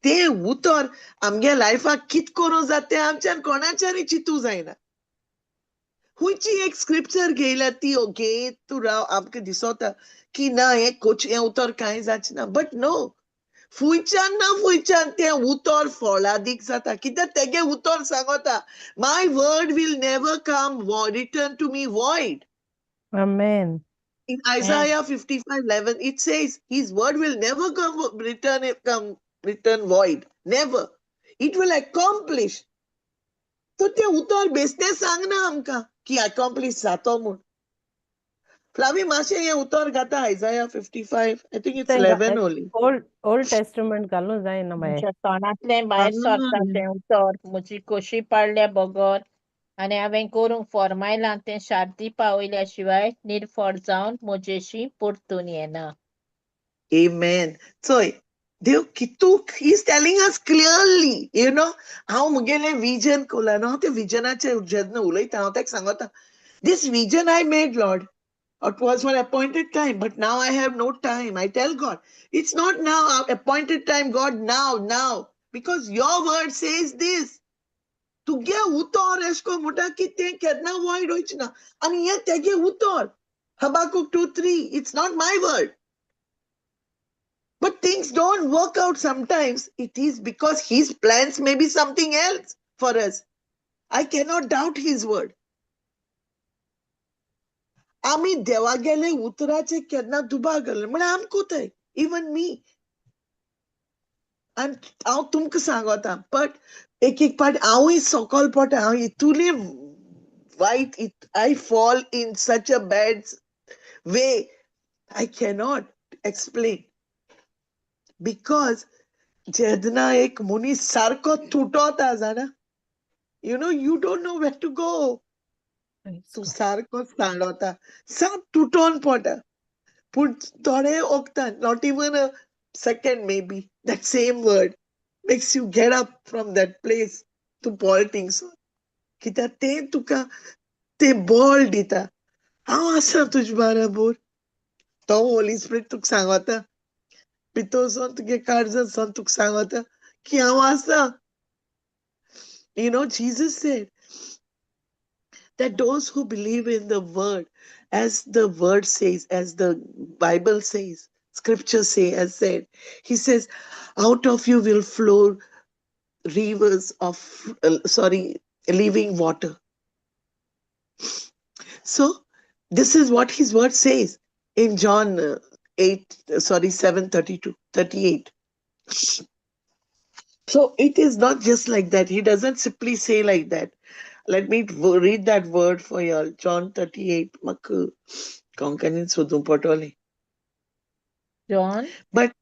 S6: ते उतर आमगे लायफाक कित करूं जाता तें आमच्यान कोणाच्यानय चिंतूं जायना. खंयची एक स्क्रिप्चर घेयल्या ती घेयत तूं राव, आमकां दिसोता की ना, हें कोच हें उतर कांय जाचें ना. बट नो, फुयच्यान ना फुयच्यान तें उतर फळादीक जाता, कित्याक तेगे उतर सांगता, my word will never come return to me void.
S1: Amen.
S6: In Isaiah 55:11, it says his word will never come return void. Never. It will accomplish. तो ते उतर बेसतें सांगना आमकां की accomplish जातो म्हूण. फ्लावी, मातशें हें उतर घाता, Isaiah 55, I think it's
S1: तें
S6: 11 only.
S1: Old testament घालूं जायना मागीर.
S4: म्हज्या तोंडांतलें भायर सरता तें उतर म्हजी कशी पाडल्या बगर आनी हांवें करूंक फर्मायलां तें शार्दी पावयल्या शिवाय निर्फळ जावन म्हजेशी परतून येना.
S6: Amen. चोय, देव कितू he is telling us clearly. हांव मुगेलें विजन कोला न्हू, हांव ते विजनाचेर जेन्ना उलयता, हांव ताका सांगता, this vision I made, Lord. It was for appointed time, but now I have no time. I tell God, it's not now appointed time, God, now, now. Because your word says this. तुगे उतर एश कोन म्हणटा की तें केन्ना void वयचें ना. आनी हें तेगे उतर. Habakkuk 2:3, it's not my word. But things don't work out sometimes. It is because his plans may be something else for us. I cannot doubt his word. आमी देवागेले उतराचे केन्ना दुबाव घालना म्हळ्यार आमकां कोताय, इवन मी. आनी हांव तुमकां सांगता, बट एक एक पाट हांवूय सकल पडटा. हांव इतुले वायट, I fall in such a bad way, I cannot explain. Because जेन्ना एक मनीस सारको तुटोता जाणा, you don't know where to go. तूं सारको सांडोता, साप तुटोन पडटा. पूण थोडे वखदान, not even a second maybe, that same word makes you get up from that place. तूं पळ थिंगसून, कित्याक तें तुका तें बळ दिता. हांव आसा तुजे बाराबोर. तो होली स्पिरीट तुका सांगता, भितरसून तुगे काळजांतसून तुका सांगता की हांव आसा. You know, Jesus said that those who believe in the word, as the word says, as the Bible says, scripture say, has said, he says, out of you will flow rivers of, living water. So this is what his word says in John 7:32, 38. So it is not just like that. He doesn't simply say like that. Let me read that word for you all. John 38. म्हाका कोंकणीन सोदूंक पडटलें.
S4: John?
S6: But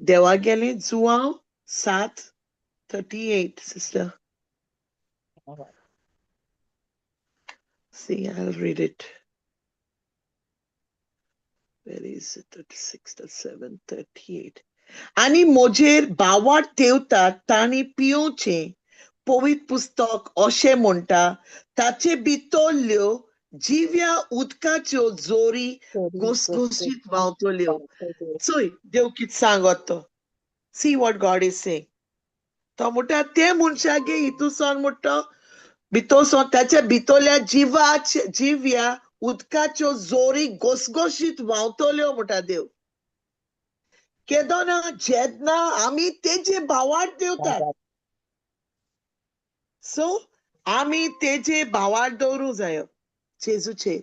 S6: देवा गेले Joao 7:38, sister. See, I'll read it. Where is it? 36, 7, 38. आनी Moser बावाट देवता तांणी पियोवचें पवित्र पुस्तक अशें म्हणटा, ताचे भितरल्यो जिव्या उदकाच्यो जोरी घोसघोशीत व्हांवतल्यो. चोय देव कितें सांगत तो. See what God is saying. तो म्हणटा ते मनशागे हितूसून म्हणटा भितरसून ताच्या भितरल्या जिव्या उदकाच्यो जोरी घोसघोशीत व्हांवतल्यो म्हणटा देव. केदोना जेन्ना आमी तेजे भावार्थ देवतात, सो आमी तेजे भावार्थ दवरूंक जायो जेजूचेर.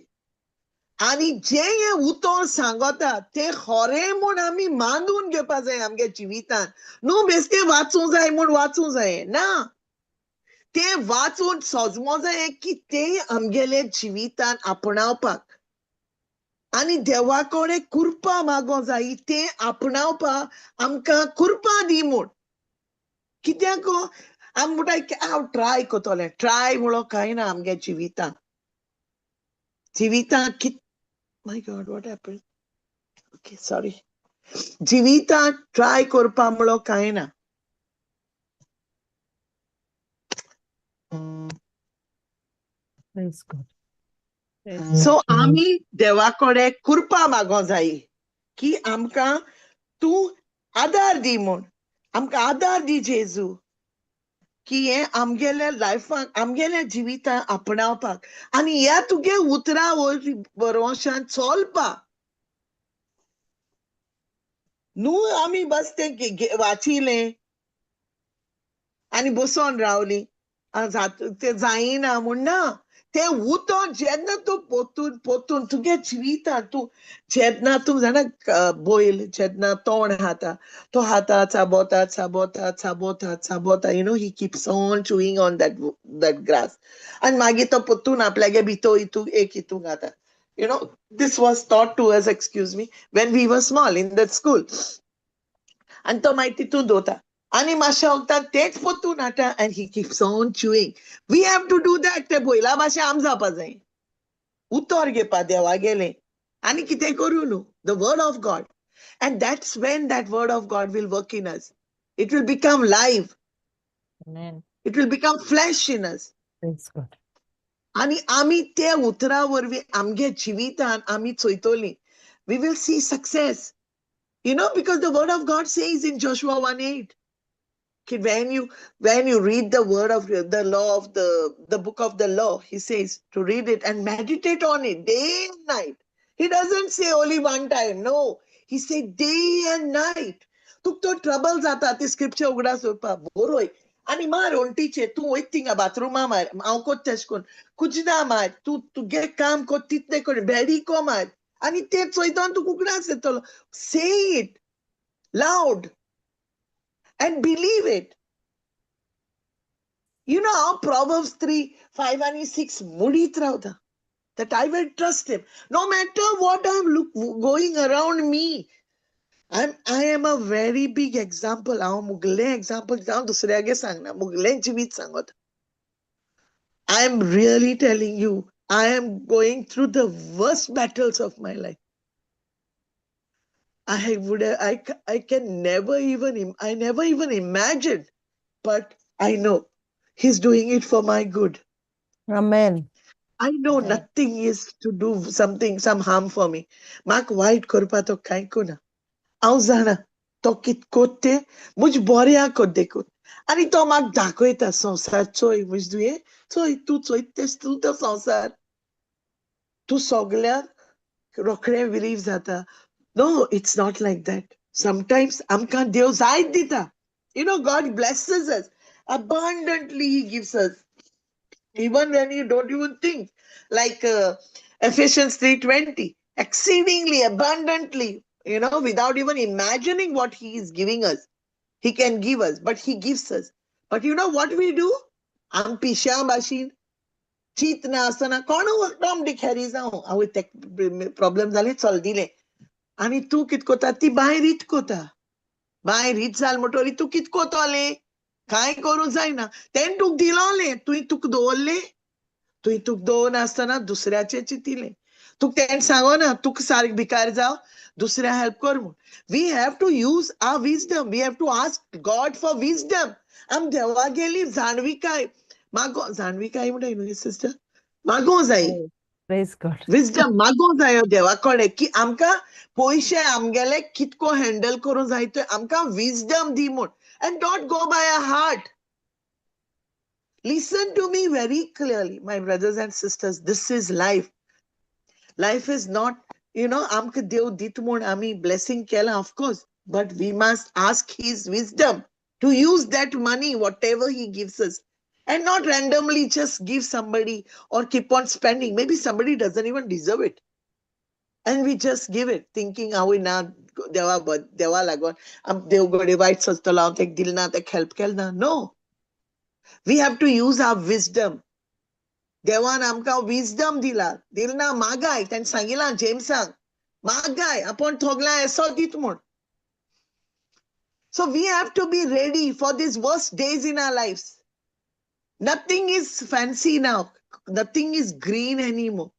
S6: आनी जें हें उतर सांगता तें खरें म्हूण आमी मानून घेवपा जाय आमगे जिवितान. न्हू बेश्टें वाचूंक जाय म्हूण वाचूंक जाय ना, तें वाचून सजमो जाय की तें आमगेले जिवितान आपणावपाक. आनी देवा कडेन कृपा मागोंक जाय तें आपणावपाक आमकां कृपा दी म्हूण. कित्याक आमी म्हणटा हांव ट्राय करतलें. ट्राय म्हणलो कांय ना आमगे जिवितान. जिवितान कित my God, what happen? Okay, sorry. जिवितान ट्राय करपा म्हणलो कांय ना.
S1: Praise God.
S6: सो आमी देवा कडेन कृपा मागोंक जाय की आमकां तूं आदार दी म्हूण. आमकां आदार दी जेजू की हें आमगेल्या लायफाक आमगेल्या जिवितान आपणावपाक आनी ह्या तुगे उतरां बरोवशान चलपाक. न्हू आमी बस तें वाचिलें आनी बसोन रावलीं तें जायना म्हूण ना. तें उतर जेन्ना तूं पोतून पोतून तुगे जिवितान तूं जेन्ना तूं जाणा बैल जेन्ना तोंड खाता तो खाता चाबोता चाबोता चाबोता चाबोता, you know, he keeps on chewing on that grass. आनी मागीर तो पोतून आपल्यागे भितर हितूंक एक हितूंक खाता. You know, this was taught to us, excuse me, when we were small in that school. आनी तो मागीर तितून दवरता आनी मातशें वखदान तेंच पोतून हाडटा and he keeps on chewing. We have to do that. ते बैला भाशेन आम जावपा जाय. उतर घेवपा देवा गेलें आनी कितें करूं न्हू. The word of God. And that's when that word of God will work in us. It will become live.
S4: Amen.
S6: It will become flesh in us.
S1: Praise God.
S6: आनी आमी ते उतरा वरवीं आमगे जिवितान आमी चोयतलीं. We will see success. You know, because the word of God says in Joshua 1:8, when you read the word of the law of the book of the law, he says to read it and meditate on it day and night. He doesn't say only one time. No, he said day and night. तुक तो trouble जाता ती scripture उगडास दवरपाक बरोय आनी मार ओंटीचे. तूं वयता थिंगा बाथरुमा मार, हांव कोत्ता तेश कोन्न कुजना मार, तूं तुगे काम कोत तितलें कोन्न बेडिको मार आनी तें चोयता तुका उगडास येतलो. Say it loud and believe it. You know how Proverbs 3, 5 and 6 मुडीत रावता. That I will trust him. No matter what I'm going around me. I am a very big example. हांव मुगलें example हांव दुसऱ्यागे सांगना, मुगलें जिवीत सांगत. I am really telling you, I am going through the worst battles of my life. I can never even, I never even imagined, but I know. He is doing it for my good.
S1: Amen.
S6: I know nothing is to do something, some harm for me. म्हाका वायट करपा तो कांय कोना. हांव जाणा तो कित कोत्ते म्हज बऱ्या कोत देखून. आनी तो म्हाका दाखयता संवसार चोय म्हज तुवें चोय तूं चोयत तेश तूं तो संवसार. तूं सगळ्यांक रोखडें बिलीव जाता. No, it's not like that. Sometimes आमकां देव जायत दिता. You know, God blesses us. Abundantly He gives us. Even when you don't even think. Like Ephesians 3:20, exceedingly abundantly, you know, without even imagining what He is giving us. He can give us, but He gives us. But you know what we do? आम पिश्या भाशेन चिंतना आसतना कोण Tom Dick Harry जावं हांव ते problem जाले चल दिले आनी तूं कित कोता ती बांय रीत कोता बांय रीत जाल म्हणटरी तूं कित कोतोलें कांय करूंक जायना तेणें तुका दिलोलें तुवें तुका दवरलें तुवें तुका दवरनासतना दुसऱ्याचें चिंतिलें तुका तेणें सांगना तुका सारकें भिकार जाव दुसऱ्या हेल्प कर म्हूण. We have to use our wisdom. We have to ask God for wisdom. आम देवागेली जाणविकाय मागो जाणविकाय म्हणटा न्हू सिस्टर मागों जाय.
S1: Praise God.
S6: Wisdom मागों जायो देवा कडेन की आमकां पयशे आमगेले कितको हँडल करूंक जाय ते आमकां विजडम दी म्हूण. And don't go by a heart. Listen to me very clearly, my brothers and sisters. This is life. Life is not, you know, आमकां देव दित म्हूण आमी blessing केलां, of course, but we must ask His wisdom to use that money, whatever He gives us, and not randomly just give somebody or keep on spending. Maybe somebody doesn't even deserve it. And we just give it, thinking, आवय ना देवा देवा लागून आम देव घडये वायट सोदतलो हांव तेका दिल ना तेका हेल्प केल ना. No. We have to use our wisdom. देवान आमकां विजडम दिला दिल ना मागाय तेणें सांगिलां जेम्सांक मागाय आपूण थोगल्या एसो दीत म्हूण. So we have to be ready for these worst days in our lives. Nothing is fancy now. Nothing is green anymore.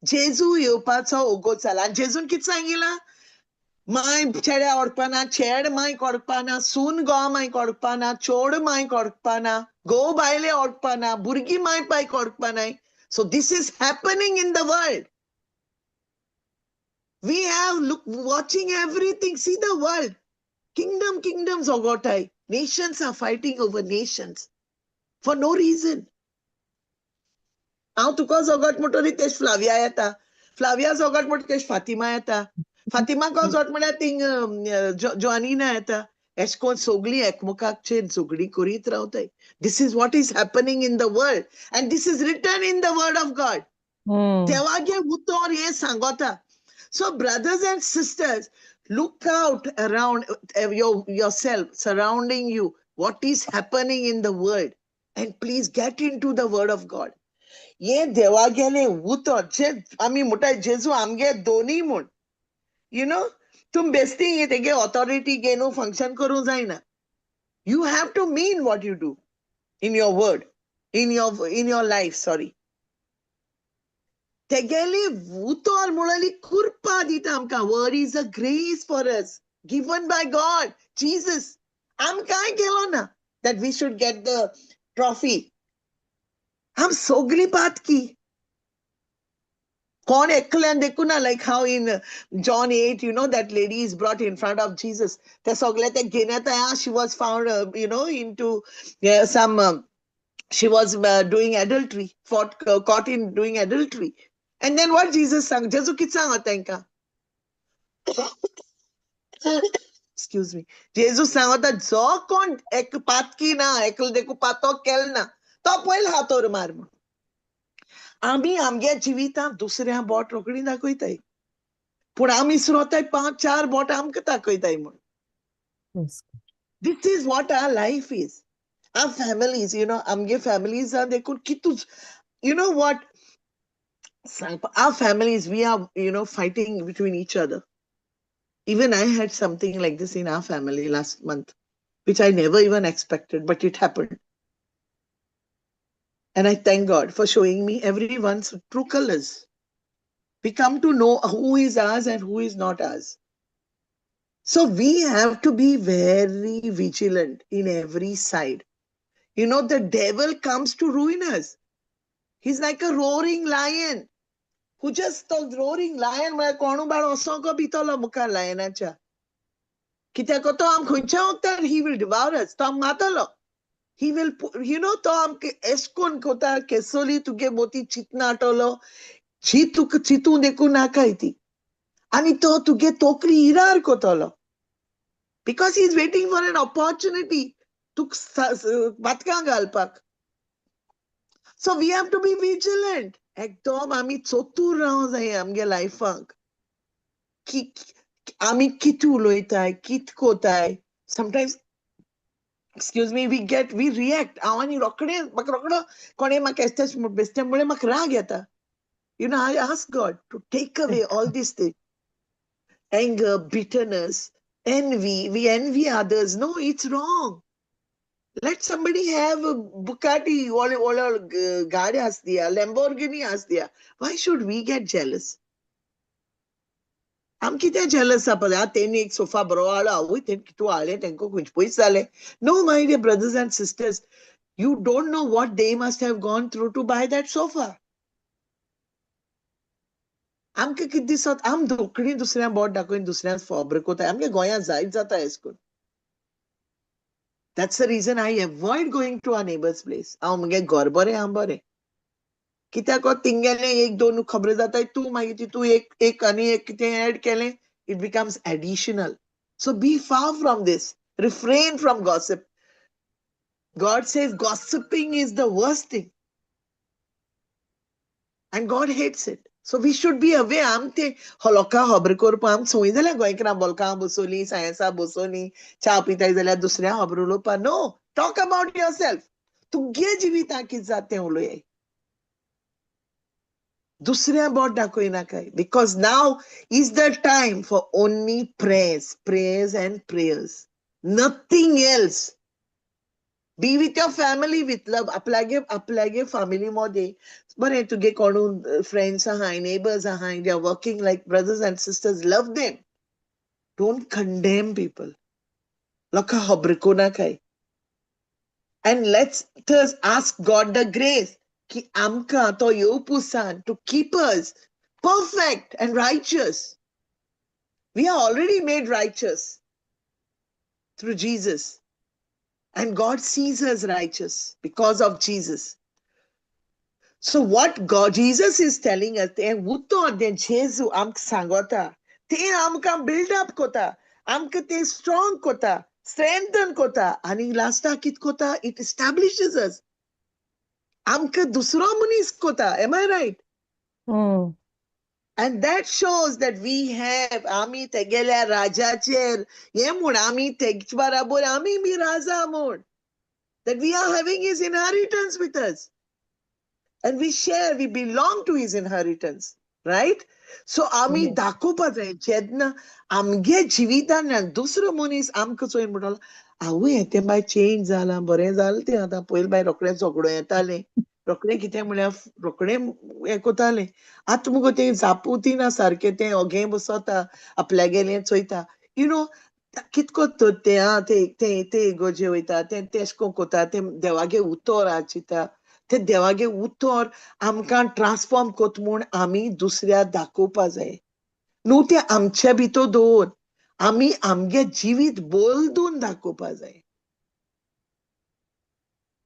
S6: जेजू येवपाचो ओगोत जाला. आनी जेजून कितें सांगिलां? माय चेड्या ओडपाना, चेड माय ओडपाना, सून घोवा माय ओडपाना, चोड माय ओडपाना, घोव बायले ओडपाना, भुरगीं माय पायक ओडपानाय. So this is happening in the world. We have look watching everything. See the world. Kingdom, kingdoms ogotai. Nations are fighting over nations for no reason. हांव तुका जोगट म्हणटरी तेश फ्लाविया येता. फ्लाविया जोगट म्हणटा तेश फातिमा येता. फातिमा जोट म्हळ्यार थिंग जॉनिना येता. एश कोन सोगलीं एकमुखाचेर झगडीं करीत रावताय. This is what is happening in the world and this is written in the word of God. देवागे उतर हें सांगता. So brothers and sisters, look out around yourself, surrounding you, what is happening in the world, and please get into the word of God. हे देवागेलें उतर जे आमी म्हणटाय जेजू आमगे दोनी म्हूण. You know, तुम बेस्ती तेगे ऑथॉरिटी घेवन फंक्शन करूंक जायना. You have to mean what you do in your word, in your life, sorry. तेगेली उतर म्हणली कृपा दिता आमकां. Word is a grace for us given by God Jesus. आम कांय केलो ना that we should get the trophy. आम सगळीं पातकी. कोण एकल्यान देखूं ना, like how in John 8, you know, that lady is brought in front of Jesus. ते सगळे ते घेवन येता. She was found, you know, into some, she was doing adultery, caught in doing adultery. And then what Jesus सांग, जेजू कितें सांगता तांकां? Excuse me. जेजू सांगता जो कोण एक पातकी ना, एकलो देखून पातक केलें ना, तो पयलो हातोर मार म्हूण. आमी आमगे जिवितांत दुसऱ्या बोट रोखडी दाखयताय, पूण आमी श्रोताय 5 4 बोट आमकां दाखयताय म्हूण. This is what our life is. Our families, you know, आमगे families देखून कितू, you know what, our families, we are, you know, fighting between each other. Even I had something like this in our family last month, which I never even expected, but it happened. And I thank God for showing me everyone's true colors. We come to know who is ours and who is not ours. So we have to be very vigilant in every side. The devil comes to ruin us. He's like a roaring lion who just, तो roaring lion म्हळ्यार कोणू बाळ वचोंक भितरलो मुखार लायनाच्या, कित्याक तो आम खंयच्या वखदार he will devour us. तो आम मातलो, he will you know तो आमकां एश कोन कोता केसोली तुगे मोती चिंतनाटलो, तुका चिंतूं देखून नाकाय ती, आनी तो तुगे तोकली इरार कोतलो, because he is waiting for an opportunity तुका बातकां घालपाक. So we have to be vigilant. एकदम आमी चतूर रावंक जाय आमगे लायफाक की आमी कितें उलयताय, कित कोताय. Sometimes, excuse me, we react. हांव आनी रोखडें, म्हाका रोखडो कोणें म्हाका बेश्टेच बेश्टें म्हणलें, म्हाका राग येता. I ask God to take away all these things. Anger, bitterness, envy. We envy others. No, it's wrong. Let somebody have a Bugatti or गाडी आसदिया, Lamborghini आसदिया. Why should we get jealous? आम कितें jealous जावपा? तेणी एक sofa बरो हाडलो, आवय, तेणी कितू हाडलें, तेंका खंयचे पयशे जाले. No, my dear brothers and sisters, you don't know what they must have gone through to buy that sofa. आमकां कितें दिसत, आम रोखडी दुसऱ्या बोट दाखोवन दुसऱ्यांक खबर कोताय. आमगे गोंयांत जायत जाता येश करून. That's the reason I avoid going to our neighbor's place. हांव मुगे घर बरें, हांव बरें. कित्याक तिंगेलें एक दोन खबरो जाताय, तूं मागीर तितू एक एक आनी एक कितें एड केलें, it becomes additional. So be far from this. Refrain from gossip. God says gossiping is the worst thing. And God hates it. So we should be aware. आम ते लोकां खबर करपा आम संवय जाल्या गोंयकारां, बोलकां बसोली, सायन्सा बसोली, च्या पिताय जाल्यार दुसऱ्या खबर उलोवपा. No, talk about yourself. तुगे जिवितांत कितें जाता तें उलय, दुसऱ्या बोट दाखयनाकाय, because now is the time for only prayers, prayers and prayers, nothing else. Be with your family with love. आपल्यागे आपल्यागे family मध्ये बरें, तुगे कोणू फ्रेंड्स आहाय, नेबर्स आहाय, they are working like brothers and sisters, love them. Don't condemn people. लोकां खबर नाकाय. And let's ask God the grace की आमकां तो येवपुसान to keep us perfect and righteous. We are already made righteous through Jesus. And God sees us righteous because of Jesus. So what God, Jesus is telling us, तें उतर तें जेजू आमकां सांगता, तें आमकां बिल्ड अप कोता, आमकां तें स्ट्रॉंग कोता, स्ट्रेंथन कोता, आनी लास्टाक कित कोता? It establishes us. आमकां दुसरो मनीस कोता. Am I right?
S1: Mm.
S6: And that shows that we have, आमी तेगेल्या राजाचेर हे म्हूण, आमी तेज बराबर आमी बी राजा म्हूण, that we are having his inheritance with us and we share, we belong to his inheritance, right? So आमी दाखोवपा जाय, जेन्ना आमगे जिवितान दुसरो मनीस आमकां चोयन म्हणटलो, आवय, तें बाय चेंज जालां, बरें जालें तें आतां. पयलीं बाय रोखडें झगडो येतालें, रोखडें कितें म्हळ्यार रोखडें हें कोतालें, आतां मुगो तें जापूय ना सारकें, तें ओगे बसता, आपल्यागेलें चोयता. You know कितको तर तें आं ते ते ते इगोर्जे वयता, तें तेश कोन कोता, तें देवागे उतर आचिता, तें देवागे उतर आमकां ट्रान्सफॉर्म कोत म्हूण आमी दुसऱ्या दाखोवपा जाय. न्हू तें आमचे भितर दवर, आमी आमगे जिवीत बदलून दाखोवपा जाय.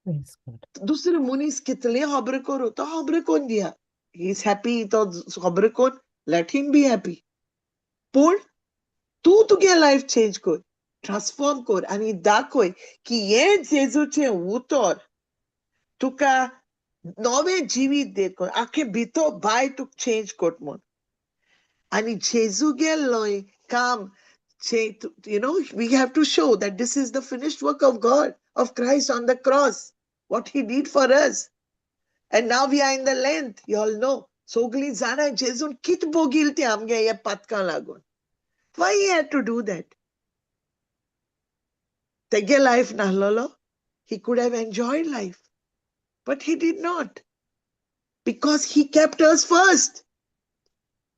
S1: Praise God.
S6: दुसरे मनीस कितले खबर करूं, तो खबर कोन दिया, he is happy, तो खबर कोन, let him be happy. पूण तूं तुगे लायफ चेंज कर, ट्रान्सफॉर्म कर आनी दाखय की हें जेजूचें उतर तुका नवें जिवीत देत, आख्खें भितर भायर तुका चेंज करता म्हूण. आनी जेजू गेल्लो काम, we have to show that this is the finished work of God, of Christ on the cross, what he did for us. And now we are in the Lent, you all know. सगळीं जाणां जेजून कित भोगील तें आमगे हे पातकां लागून. Why he had to do that? तेगे life नासलेलो, he could have enjoyed life, but he did not. Because he kept us first.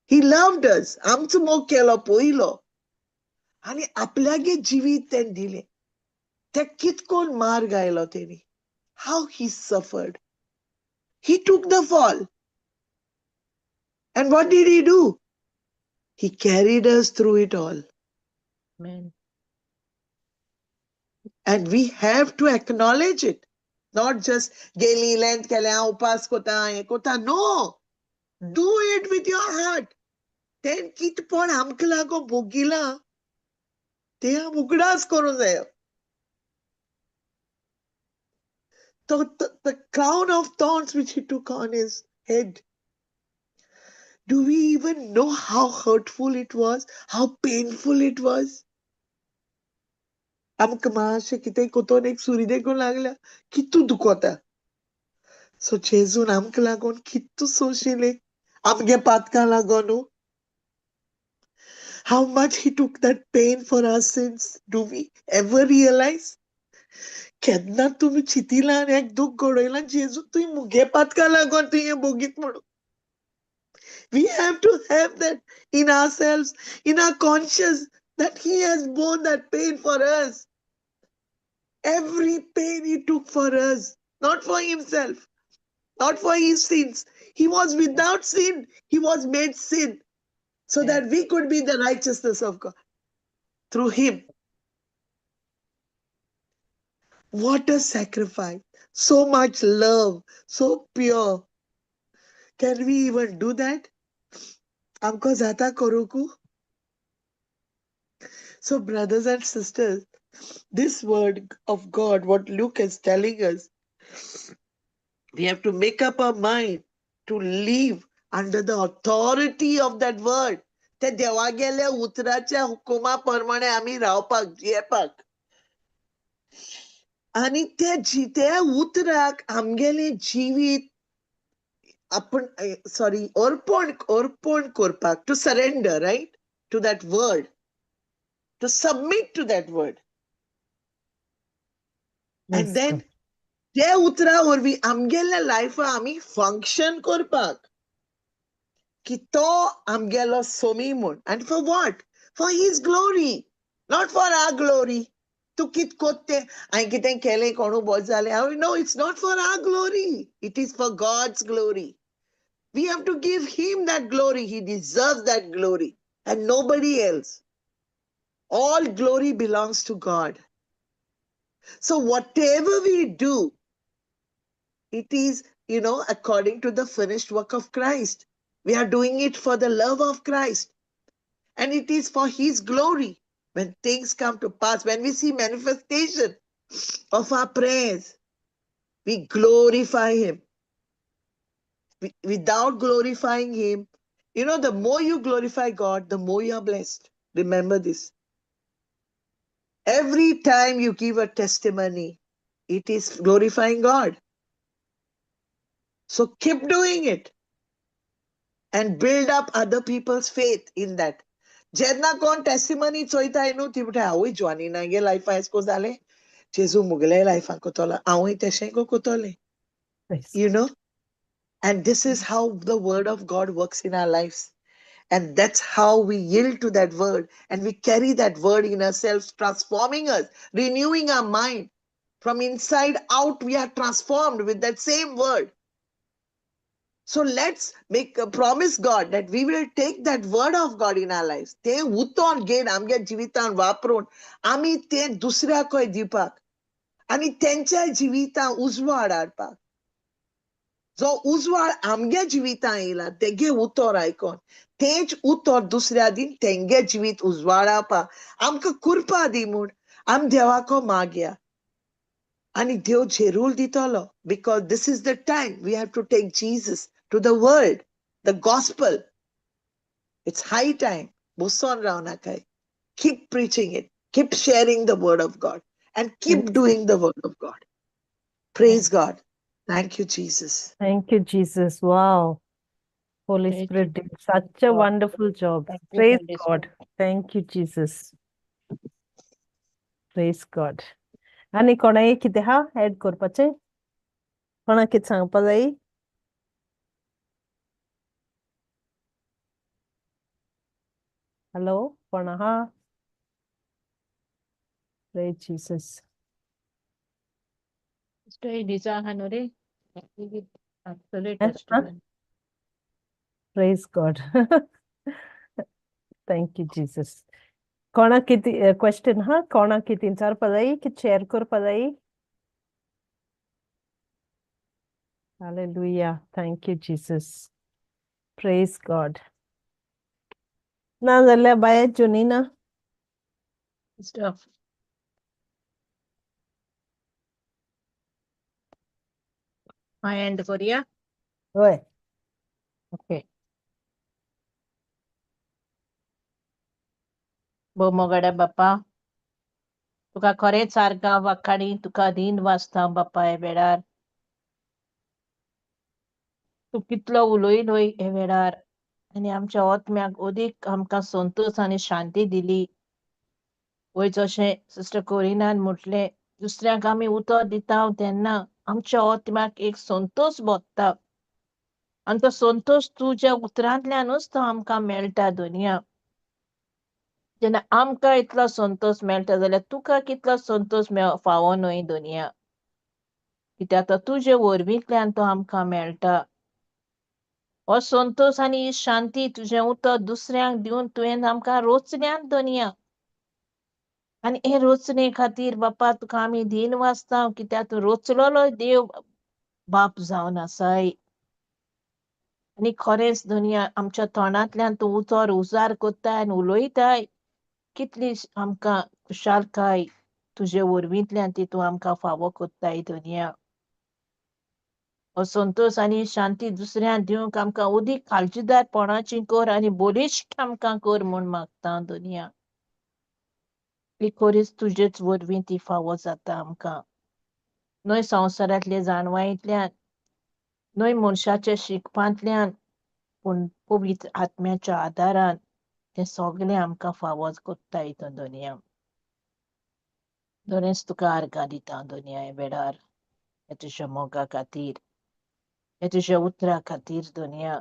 S6: He loved us. आमचो मोग केलो पयलो आनी आपल्यागे जिवीत तेणें दिलें. ते कितकोन मार्ग आयलो तेणी. How he suffered. He took the fall. And what did he do? He carried us through it all.
S5: Amen.
S6: And we have to acknowledge it. Not just गेली लेंत केलें हांव उपास कोता हें कोता. No. Do it with your heart. तें कितपण आमकां लागून भोगिलां तें आम उगडास करूंक जायो. The crown of thorns which he took on his head. Do we even know how hurtful it was? How painful it was? आमकां मातशें कितेंय कोतोन एक सुरी देखून लागल्या कितू दुखोता. सो जेजून आमकां लागून कितू सोंशिलें आमगे पातकां लागून न्हू. How much he took that pain for our sins. Do we ever realize? केन्ना तुमी चिंतिलां आनी एक दूख घडयलां जेजू तुवें मुगे पातकां लागून तुवें हें भोगीत म्हणून. We have to have that in ourselves, in our conscience, that he has borne that pain for us. Every pain he took for us, not for himself, not for his sins. He was without sin. He was made sin so that we could be the righteousness of God through him. What a sacrifice. So much love, so pure. Can we even do that? आमकां जाता करूंकू? So brothers and sisters, this word of God, what Luke is telling us, we have to make up our mind to live under the authority of that word. त्या देवागेल्या उतराच्या हुकुमा प्रमाणे आमी रावपाक, जियेपाक. आनी त्या उतराक आमगेलें जिवीत आपण सॉरी अर्पण अर्पण करपाक, to surrender, right, to that word, to submit to that word. And then त्या उतरा वरवीं आमगेल्या लायफा आमी फंक्शन करपाक की तो आमगेलो सोमी म्हूण. And for what? For his glory, not for our glory. तूं कित कोत्तें, हांवें कितें केलें, कोणू बरें जालें. No, it's not for our glory. It is for God's glory. We have to give him that glory. He deserves that glory and nobody else. All glory belongs to God. So whatever we do, it is, you know, according to the finished work of Christ. We are doing it for the love of Christ. And it is for his glory. When things come to pass, when we see manifestation of our prayers, we glorify him. Without glorifying him, you know, the more you glorify God, the more you are blessed. Remember this. Every time you give a testimony, it is glorifying God. So keep doing it and build up other people's faith in that. जेन्ना कोण testimony चोयताय न्हू, ती म्हणटा हांवूय जॉनीनागे लायफा एसको जालें, जेजू मुगले लायफाक कोतलो, हांवूय तेशें कोतलें, you know. And this is how the word of God works in our lives. And that's how we yield to that word and we carry that word in ourselves, transforming us, renewing our mind. From inside out, we are transformed with that same word. So let's make a promise God that we will take that word of God in our lives. ते उतोन घेवन आमच्या जिवितान वापरून आमी ते दुसऱ्याकय दिवपाक आनी तेंच्या जिवितान उजवाड हाडपाक. जो उजवाड आमगे जिवितान येयला तेगे उतर आयकोन तेंच उतर दुसऱ्या दिन तेंगे जिवीत उजवाडावपाक आमकां कृपा दी म्हूण आम देवाको मागया आनी देव जेरूल दितलो. Because this is the time we have to take Jesus to the world, the gospel. It's high time. बसोन राव नाकाय. Keep preaching it, keep sharing the word of God and keep doing the word of God. Praise God. Thank you, Jesus.
S1: Thank you, Jesus. Wow. Holy
S4: Praise
S1: Spirit did such a
S4: God.
S1: wonderful job.
S4: Thank you,
S1: Praise
S4: Holy
S1: God.
S4: Spirit.
S1: Thank you, Jesus. Praise God. आनी कोणाय कितें आहा add करपाचें? कोणाक कितें सांगपा जाय? Hello, कोण आहा? Praise Jesus.
S4: Sister Eliza Hanure, give absolute
S1: Huh?
S4: testimony.
S1: Praise God. Thank you, Jesus. कोणा किती क्वेश्चन हा कोणा किती विचारपा जाय की शेअर करपा जाय? Hallelujah. Thank you, Jesus. Praise God. ना जाल्यार बाय जुनीना.
S4: Sister, I end करूया.
S1: हय.
S4: ओके. भोव मोगाड्या बाप्पा, तुका खरेंच सारका वाखाणी तुका दीन वाचता बाप्पा हे वेळार. तूं कितलो उलयलोय हे वेळार आनी आमच्या आत्म्याक अदीक आमकां संतोश आनी शांती दिली. वय जशें सिस्टर कोरिनान म्हटलें, दुसऱ्यांक आमी उतर दिता तेन्ना आमच्या आत्म्याक एक संतोश भोगता आनी तो संतोश तुज्या उतरांतल्यानूच तो आमकां मेळटा दुनिया. जेन्ना आमकां इतलो संतोश मेळटा जाल्यार तुका कितलो संतोश फावो न्हय दुनिया, कित्याक तो तुजे वरवींतल्यान तो आमकां मेळटा. हो संतोश आनी ही शांती तुजें उतर दुसऱ्यांक दिवन तुवें आमकां रोचल्यात दुनिया. आनी हे रोचणे खातीर बाप्पा तुका आमी दीन वाचता, कित्याक तूं रोचलेलो देव बाप जावन आसाय. आनी खरेंच दुनिया आमच्या तोंडांतल्यान तूं उतर उजार करताय आनी उलयताय, कितली आमकां खुशालकाय तुजे वरवींतल्यान ती तूं आमकां फावो करताय दुनिया. हो संतोश आनी शांती दुसऱ्यांक दिवंक आमकां अदीक काळजीदारपणाची कर आनी बळिश्ट आमकां कर म्हूण मागता दुनिया. ही खरीच तुजेच वरवीं ती फावो जाता आमकां, न्हय संवसारांतले जाणवायेंतल्यान, न्हय मनशाच्या शिकपांतल्यान, पूण पवित्र आत्म्याच्या आदारान तें सगळें आमकां फावो करता हितून दुनिया. बरेंच तुका आर्गां दिता दुनिया हे वेळार, हे तुज्या मोगा खातीर, हे तुज्या उतरा खातीर दुनिया.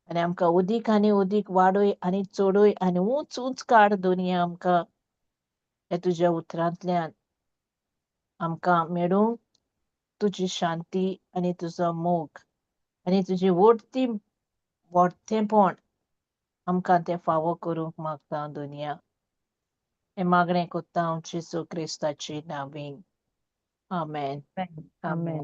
S4: आनी आमकां अदीक आनी अदीक वाडय आनी चडय आनी उंच उंच काड दुनिया आमकां हे तुज्या उतरांतल्यान आमकां मेळूंक तुजी शांती आनी तुजो मोग आनी तुजी वडती व्हडतेपण आमकां तें फावो करूंक मागता दुनिया. हें मागणें कोत्ता हांव जेजू क्रिस्ताची नांवीन. आमेन.
S1: आमेन.